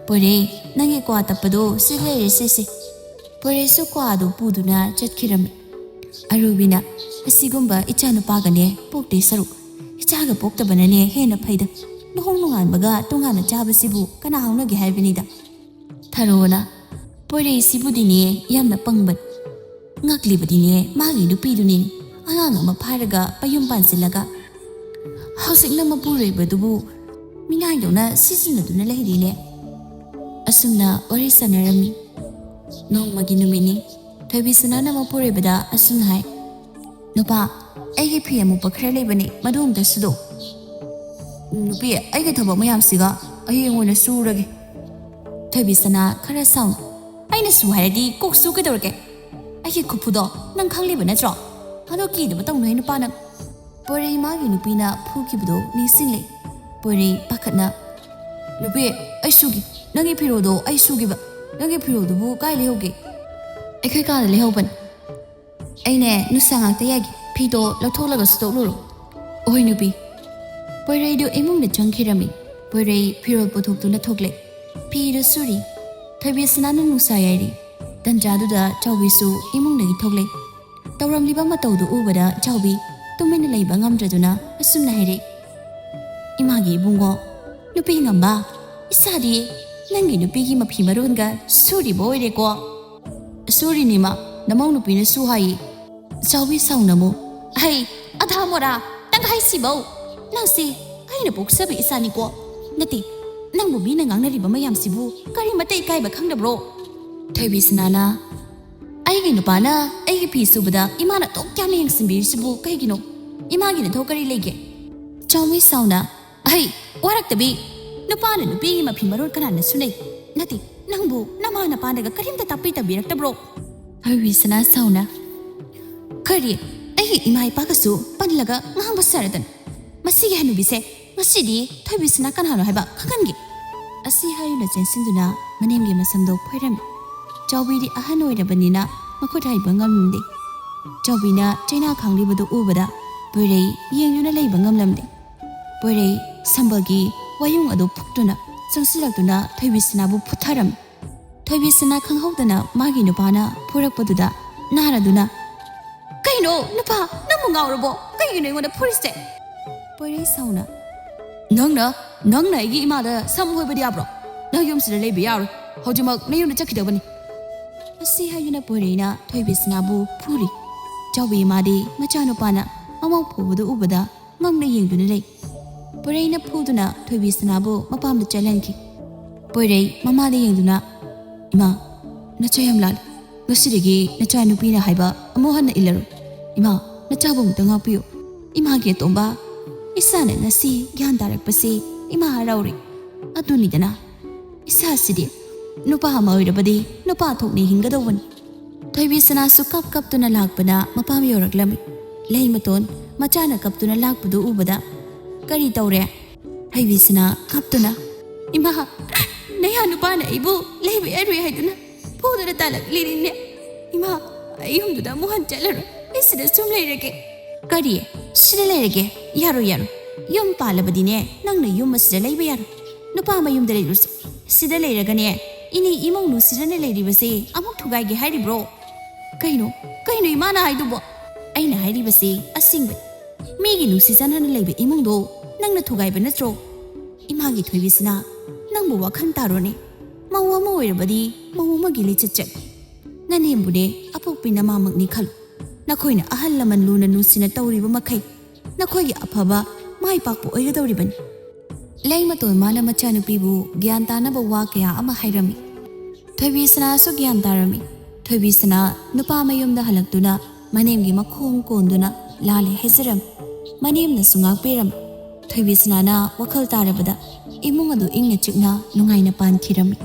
"ꯄꯣꯏꯔꯩ, ꯅꯪꯒꯤ ꯀ꯭ꯋꯥ ꯇꯞꯄꯗꯣ ꯁꯤ ꯂꯩꯔꯦ ꯁꯤꯁꯦ꯫" ꯄꯣꯏꯔꯩꯁꯨ ꯀ꯭ꯋꯥꯗꯨ ꯄꯨꯗꯨꯅ ꯆꯠꯈꯤꯔꯝꯃꯤ꯫ ꯑꯔꯨꯕꯤꯅ, "ꯑꯁꯤꯒꯨꯝꯕ ꯏꯆꯥ ꯅꯨꯄꯥꯒꯅꯦ ꯄꯣꯛꯇꯦ ꯁꯔꯨꯛ, ꯏꯆꯥꯒ ꯄꯣꯛꯇꯕꯅꯅꯦ ꯍꯦꯟꯅ ꯐꯩꯗ꯫ ꯂꯨꯍꯣꯡ ꯅꯣꯡꯉꯥꯟꯕꯒ ꯇꯣꯉꯥꯟꯅ ꯆꯥꯕꯁꯤꯕꯨ ꯀꯅꯥ ꯍꯧꯅꯒꯦ ꯍꯥꯏꯕꯅꯤꯗ꯫" ꯊꯔꯣꯅ, "ꯄꯣꯏꯔꯩꯁꯤꯕꯨꯗꯤꯅꯦ ꯌꯥꯝꯅ ꯄꯪꯕꯅꯤ꯫ ꯉꯛꯂꯤꯕꯗꯤꯅꯦ ꯃꯥꯒꯤ ꯅꯨꯄꯤꯗꯨꯅꯤ, ꯑꯉꯥꯡ ꯑꯃ ꯐꯥꯔꯒ ꯃꯌꯨꯝ ꯄꯥꯟꯁꯤꯜꯂꯒ ꯍꯧꯖꯤꯛꯅ ꯃꯄꯨꯔꯣꯏꯕꯗꯨꯕꯨ ꯃꯤꯅꯥꯏꯗꯧꯅ ꯁꯤꯖꯤꯟꯅꯗꯨꯅ ꯂꯩꯔꯤꯅꯦ꯫" ꯑꯁꯨꯝꯅ ꯋꯥꯔꯤ ꯁꯥꯟꯅꯔꯝꯃꯤ꯫ ꯅꯣꯡꯃꯒꯤ ꯅꯨꯃꯤꯠꯅꯤ꯫ ꯊꯣꯏꯕꯤꯁꯅꯥꯅ ꯃꯄꯨꯔꯣꯏꯕꯗ ꯑꯁꯨꯝꯅ ꯍꯥꯏ, "ꯅꯨꯄꯥ, ꯑꯩꯒꯤ ꯐꯤ ꯑꯃꯨꯕ ꯈꯔ ꯂꯩꯕꯅꯦ, ꯃꯗꯨ ꯑꯝꯇ ꯁꯨꯗꯣꯛ꯫" "ꯅꯨꯄꯤ, ꯑꯩꯒꯤ ꯊꯕꯛ ꯃꯌꯥꯝꯁꯤꯒ ꯑꯩ ꯑꯣꯏꯅ ꯁꯨꯔꯒꯦ꯫" ꯊꯣꯏꯕꯤꯁꯅꯥ ꯈꯔ ꯁꯥꯎꯅ, "ꯑꯩꯅ ꯁꯨ ꯍꯥꯏꯔꯗꯤ ꯀꯣꯛ ꯁꯨ ꯀꯩꯗꯧꯔꯒꯦ? ꯑꯩꯒꯤ ꯈꯨꯐꯨꯗꯣ ꯅꯪ ꯈꯪꯂꯤꯕ ꯅꯠꯇ꯭ꯔꯣ? ꯑꯗꯣ ꯀꯤꯗꯕ ꯇꯧꯅꯨꯍꯦ ꯅꯨꯄꯥ ꯅꯪ꯫" ꯄꯣꯏꯔꯩ ꯃꯥꯒꯤ ꯅꯨꯄꯤꯅ ꯐꯨꯈꯤꯕꯗꯣ ꯅꯤꯡꯁꯤꯡꯂꯦ꯫ ꯄꯣꯏꯔꯩ ꯄꯥꯈꯠꯅ, "ꯅꯨꯄꯤ, ꯑꯩ ꯁꯨꯒꯦ꯫ ꯅꯪꯒꯤ ꯐꯤꯔꯣꯜꯗꯣ ꯑꯩ ꯁꯨꯒꯦꯕ꯫ ꯅꯪꯒꯤ ꯐꯤꯔꯣꯜꯗꯨꯕꯨ ꯀꯥꯏ ꯂꯩꯍꯧꯒꯦ?" "ꯑꯩꯈꯣꯏ ꯀꯥꯗ ꯂꯩꯍꯧꯕꯅꯤ꯫" "ꯑꯩꯅꯦ ꯅꯨꯡꯁꯥ ꯉꯥꯛꯇ ꯌꯥꯏꯒꯦ꯫ ꯐꯤꯗꯣ ꯂꯧꯊꯣꯛꯂꯒ ꯁꯨꯗꯣꯛꯂꯨꯔꯣ꯫" "ꯑꯣꯏ ꯅꯨꯄꯤ꯫" ꯄꯣꯏꯔꯩꯗꯨ ꯏꯃꯨꯡꯗ ꯆꯪꯈꯤꯔꯝꯃꯤ꯫ ꯄꯣꯏꯔꯩ ꯐꯤꯔꯣꯜ ꯄꯨꯊꯣꯛꯇꯨꯅ ꯊꯣꯛꯂꯦ꯫ ꯐꯤꯗꯨ ꯁꯨꯔꯤ꯫ ꯊꯣꯏꯕꯤꯁꯅꯥꯅ ꯅꯨꯡꯁꯥ ꯌꯥꯏꯔꯤ꯫ ꯇꯟꯖꯥꯗꯨꯗ ꯆꯥꯎꯕꯤꯁꯨ ꯏꯃꯨꯡꯗꯒꯤ ꯊꯣꯛꯂꯦ꯫ ꯇꯧꯔꯝꯂꯤꯕ ꯃꯇꯧꯗꯨ ꯎꯕꯗ ꯆꯥꯎꯕꯤ ꯇꯨꯃꯤꯟꯅ ꯂꯩꯕ ꯉꯝꯗ꯭ꯔꯗꯨꯅ ꯑꯁꯨꯝꯅ ꯍꯥꯏꯔꯛꯏ, "ꯏꯃꯥꯒꯤ ꯏꯕꯨꯡꯉꯣ, ꯅꯨꯄꯤ ꯉꯝꯕ, ꯏꯆꯥꯗꯤ ꯅꯪꯒꯤ ꯅꯨꯄꯤꯒꯤ ꯃꯐꯤ ꯃꯔꯣꯟꯒ ꯁꯨꯔꯤꯕ ꯑꯣꯏꯔꯦꯀꯣ?" "ꯁꯨꯔꯤꯅꯤꯃ, ꯅꯃꯧ ꯅꯨꯄꯤꯅ ꯁꯨ ꯍꯥꯏꯌꯦ꯫" ꯆꯥꯎꯕꯤ ꯁꯥꯎꯅꯃꯨ, "ꯑꯍꯩ, ꯑꯙꯥ ꯃꯣꯔꯥ, ꯇꯪꯈꯥꯏ ꯁꯤꯕꯧ! ꯅꯪꯁꯤ ꯑꯩꯅ ꯄꯣꯛꯆꯕ ꯏꯆꯥꯅꯤꯀꯣ꯫ ꯅꯠꯇꯦ, ꯅꯪꯕꯨ ꯃꯤꯅ ꯉꯥꯡꯅꯔꯤꯕ ꯃꯌꯥꯝꯁꯤꯕꯨ ꯀꯔꯤꯃꯇ ꯏꯀꯥꯏꯕ ꯈꯪꯗꯕ꯭ꯔꯣ?" ꯊꯣꯏꯕꯤꯁꯅꯥꯅ, "ꯑꯩꯒꯤ ꯅꯨꯄꯥꯅ ꯑꯩꯒꯤ ꯐꯤ ꯁꯨꯕꯗ ꯏꯃꯥꯅ ꯇꯣꯛ ꯌꯥꯝꯅ ꯌꯦꯡꯁꯤꯟꯕꯤꯔꯤꯁꯤꯕꯨ ꯀꯩꯒꯤꯅꯣ? ꯏꯃꯥꯒꯤ ꯅꯊꯧ ꯀꯔꯤ ꯂꯩꯒꯦ?" ꯆꯥꯎꯃꯤ ꯁꯥꯎꯅ, "ꯑꯍꯩ, ꯋꯥꯔꯛꯇꯕꯤ! ꯅꯨꯄꯥꯅ ꯅꯨꯄꯤꯒꯤ ꯃꯐꯤ ꯃꯔꯣꯟ ꯀꯅꯥꯅ ꯁꯨꯅꯩ? ꯅꯠꯇꯦ, ꯅꯪꯕꯨ ꯅꯃꯥ ꯅꯄꯥꯅꯒ ꯀꯔꯤꯝꯇ ꯇꯥꯛꯄꯤ ꯇꯝꯕꯤꯔꯛꯇꯕ꯭ꯔꯣ?" ꯊꯣꯏꯕꯤꯁꯅꯥ ꯁꯥꯎꯅ, "ꯀꯔꯤ? ꯑꯩꯒꯤ ꯏꯃꯥ ꯏꯄꯥꯒꯁꯨ ꯄꯜꯂꯒ ꯉꯥꯡꯕ ꯁꯥꯔꯗꯅ꯫ ꯃꯁꯤꯒꯤ ꯍꯅꯨꯕꯤꯁꯦ ꯉꯁꯤꯗꯤ ꯊꯣꯏꯕꯤꯁꯅꯥ ꯀꯅꯥꯅꯣ ꯍꯥꯏꯕ ꯈꯪꯍꯟꯒꯦ꯫" ꯑꯁꯤ ꯍꯥꯏꯗꯨꯅ ꯆꯦꯟꯁꯤꯟꯗꯨꯅ ꯃꯅꯦꯝꯒꯤ ꯃꯁꯝꯗꯣ ꯐꯣꯏꯔꯝꯃꯤ꯫ ꯆꯥꯎꯕꯤꯗꯤ ꯑꯍꯟ ꯑꯣꯏꯔꯕꯅꯤꯅ ꯃꯈꯨꯠ ꯍꯩꯕ ꯉꯝꯗꯦ꯫ ꯆꯥꯎꯕꯤꯅ ꯆꯩꯅꯥ ꯈꯥꯡꯂꯤꯕꯗꯨ ꯎꯕꯗ ꯄꯣꯏꯔꯩ ꯌꯦꯡꯗꯨꯅ ꯂꯩꯕ ꯉꯝꯂꯝꯗꯦ꯫ ꯄꯣꯏꯔꯩ ꯁꯝꯕꯜꯒꯤ ꯋꯥꯌꯨꯡ ꯑꯗꯨ ꯐꯨꯛꯇꯨꯅ ꯆꯪꯁꯤꯜꯂꯛꯇꯨꯅ ꯊꯣꯏꯕꯤꯁꯅꯥꯕꯨ ꯐꯨꯊꯔꯝꯃꯤ꯫ ꯊꯣꯏꯕꯤꯁꯅꯥ ꯈꯪꯍꯧꯗꯅ ꯃꯥꯒꯤ ꯅꯨꯄꯥꯅ ꯐꯨꯔꯛꯄꯗꯨꯗ ꯅꯥꯔꯗꯨꯅ, "ꯀꯩꯅꯣ ꯅꯨꯄꯥ, ꯅꯪꯕꯨ ꯉꯥꯎꯔꯕꯣ? ꯀꯩꯒꯤꯅꯣ ꯑꯩꯉꯣꯟꯗ ꯐꯨꯔꯤꯁꯦ?" ꯄꯣꯏꯔꯩ ꯁꯥꯎꯅ, "ꯅꯪꯅ, ꯅꯪꯅ ꯑꯩꯒꯤ ꯏꯃꯥꯗ ꯁꯝ ꯍꯣꯏꯕꯗꯤ ꯌꯥꯕ꯭ꯔꯣ? ꯅꯪ ꯌꯨꯝꯁꯤꯗ ꯂꯩꯕ ꯌꯥꯔꯣꯏ꯫ ꯍꯧꯖꯤꯛꯃꯛ ꯅꯌꯨꯝꯗ ꯆꯠꯈꯤꯗꯕꯅꯤ꯫" ꯑꯁꯤ ꯍꯥꯏꯗꯨꯅ ꯄꯣꯏꯔꯩꯅ ꯊꯣꯏꯕꯤꯁꯅꯥꯕꯨ ꯐꯨꯔꯤ꯫ ꯆꯥꯎꯕꯤ ꯏꯃꯥꯗꯤ ꯃꯆꯥꯅꯨꯄꯥꯅ ꯃꯃꯧ ꯐꯨꯕꯗꯨ ꯎꯕꯗ ꯉꯛꯅ ꯌꯦꯡꯗꯨꯅ ꯂꯩ꯫ ꯄꯣꯏꯔꯩꯅ ꯐꯨꯗꯨꯅ ꯊꯣꯏꯕꯤꯁꯅꯥꯕꯨ ꯃꯄꯥꯝꯗ ꯆꯠꯍꯟꯈꯤ꯫ ꯄꯣꯏꯔꯩ ꯃꯃꯥꯗ ꯌꯦꯡꯗꯨꯅ, "ꯏꯃꯥ, ꯅꯆꯥ ꯌꯥꯝ ꯂꯥꯜꯂꯤ꯫ ꯉꯁꯤꯗꯒꯤ ꯅꯆꯥꯅꯨꯄꯤꯅ ꯍꯥꯏꯕ ꯑꯃꯨꯛ ꯍꯟꯅ ꯏꯜꯂꯔꯣꯏ꯫ ꯏꯃꯥ, ꯅꯆꯥꯕꯨ ꯑꯃꯨꯛꯇ ꯉꯥꯛꯄꯤꯌꯨ꯫ ꯏꯃꯥꯒꯤ ꯑꯇꯣꯝꯕ, ꯏꯆꯥꯅ ꯉꯁꯤ ꯒ꯭ꯌꯥꯟ ꯇꯥꯔꯛꯄꯁꯤ ꯏꯃꯥ ꯍꯔꯥꯎꯔꯦ꯫ ꯑꯗꯨꯅꯤꯗꯅ, ꯏꯆꯥꯁꯤꯗꯤ ꯅꯨꯄꯥ ꯑꯃ ꯑꯣꯏꯔꯕꯗꯤ ꯅꯨꯄꯥ ꯊꯣꯛꯅ ꯍꯤꯡꯒꯗꯧꯕꯅꯤ꯫" ꯊꯣꯏꯕꯤꯁꯅꯥꯁꯨ ꯀꯞ ꯀꯞꯇꯨꯅ ꯂꯥꯛꯄꯅ ꯃꯄꯥꯝ ꯌꯧꯔꯛꯂꯝꯃꯤ꯫ ꯂꯩꯃꯇꯣꯟ ꯃꯆꯥꯅ ꯀꯞꯇꯨꯅ ꯂꯥꯛꯄꯗꯨ ꯎꯕꯗ, "ꯀꯔꯤ ꯇꯧꯔꯦ?" ꯊꯣꯏꯕꯤꯁꯅꯥ ꯀꯞꯇꯨꯅ, "ꯏꯃꯥ, ꯅꯌꯥ ꯅꯨꯄꯥꯅ ꯑꯩꯕꯨ ꯂꯩꯕ ꯌꯥꯔꯣꯏ ꯍꯥꯏꯗꯨꯅ ꯐꯨꯗꯨꯅ ꯇꯥꯜꯂꯛꯂꯤꯅꯤꯅꯦ꯫ ꯏꯃꯥ, ꯑꯩ ꯌꯨꯝꯗꯨꯗ ꯑꯃꯨꯛ ꯍꯟ ꯆꯠꯂꯔꯣꯏ꯫ ꯑꯩ ꯁꯤꯗ ꯁꯨꯝ ꯂꯩꯔꯒꯦ꯫" "ꯀꯔꯤ? ꯁꯤꯗ ꯂꯩꯔꯒꯦ? ꯌꯥꯔꯣꯏ, ꯌꯥꯔꯣꯏ꯫ ꯌꯨꯝ ꯄꯥꯜꯂꯕꯗꯤꯅꯦ, ꯅꯪꯅ ꯌꯨꯝ ꯑꯁꯤꯗ ꯂꯩꯕ ꯌꯥꯔꯣꯏ꯫ ꯅꯨꯄꯥ ꯃꯌꯨꯝꯗ ꯂꯩꯔꯨꯁꯤ꯫ ꯁꯤꯗ ꯂꯩꯔꯒꯅꯦ, ꯏꯅꯦ ꯏꯃꯧ ꯅꯨꯡꯁꯤꯅꯅ ꯂꯩꯔꯤꯕꯁꯦ ꯑꯃꯨꯛ ꯊꯨꯒꯥꯏꯒꯦ ꯍꯥꯏꯔꯤꯕ꯭ꯔꯣ?" "ꯀꯩꯅꯣ? ꯀꯩꯅꯣ ꯏꯃꯥꯅ ꯍꯥꯏꯗꯨꯕꯣ?" "ꯑꯩꯅ ꯍꯥꯏꯔꯤꯕꯁꯦ ꯑꯁꯦꯡꯕꯅꯤ꯫ ꯃꯤꯒꯤ ꯅꯨꯡꯁꯤ ꯆꯥꯟꯅꯅ ꯂꯩꯕ ꯏꯃꯨꯡꯗꯣ ꯅꯪꯅ ꯊꯨꯒꯥꯏꯕ ꯅꯠꯇ꯭ꯔꯣ?" "ꯏꯃꯥꯒꯤ ꯊꯣꯏꯕꯤꯁꯅꯥ, ꯅꯪꯕꯨ ꯋꯥꯈꯜ ꯇꯥꯔꯣꯅꯦ꯫ ꯃꯧ ꯑꯃ ꯑꯣꯏꯔꯕꯗꯤ ꯃꯧ ꯑꯃꯒꯤ ꯂꯤꯆꯠ ꯆꯠꯂꯤ꯫ ꯅꯅꯦꯝꯕꯨꯅꯦ, ꯑꯄꯣꯛꯄꯤ ꯅꯃꯥꯃꯛꯅꯤ ꯈꯜꯂꯨ꯫ ꯅꯈꯣꯏꯅ ꯑꯍꯜ ꯂꯃꯟ ꯂꯨꯅ ꯅꯨꯡꯁꯤꯅ ꯇꯧꯔꯤꯕ ꯃꯈꯩ ꯅꯈꯣꯏꯒꯤ ꯑꯐꯕ ꯃꯥꯏ ꯄꯥꯛꯄ ꯑꯣꯏꯒꯗꯧꯔꯤꯕꯅꯤ꯫" ꯂꯩꯃꯇꯣꯟ ꯃꯥꯅ ꯃꯆꯥꯅꯨꯄꯤꯕꯨ ꯒ꯭ꯌꯥꯟ ꯇꯥꯅꯕ ꯋꯥ ꯀꯌꯥ ꯑꯃ ꯍꯥꯏꯔꯝꯃꯤ꯫ ꯊꯣꯏꯕꯤꯁꯅꯥꯁꯨ ꯒ꯭ꯌꯥꯟ ꯇꯥꯔꯝꯃꯤ꯫ ꯊꯣꯏꯕꯤꯁꯅꯥ ꯅꯨꯄꯥ ꯃꯌꯨꯝꯗ ꯍꯜꯂꯛꯇꯨꯅ ꯃꯅꯦꯝꯒꯤ ꯃꯈꯣꯡ ꯀꯣꯟꯗꯨꯅ ꯂꯥꯜꯂꯦ ꯍꯥꯏꯖꯔꯝꯃꯤ꯫ ꯃꯅꯦꯝꯅꯁꯨ ꯉꯥꯛꯄꯤꯔꯝꯃꯤ꯫ ꯊꯣꯏꯕꯤꯁꯅꯥꯅ ꯋꯥꯈꯜ ꯇꯥꯔꯕꯗ ꯏꯃꯨꯡ ꯑꯗꯨ ꯏꯪꯅ ꯆꯤꯛꯅ ꯅꯨꯡꯉꯥꯏꯅ ꯄꯥꯟꯈꯤꯔꯝꯃꯤ꯫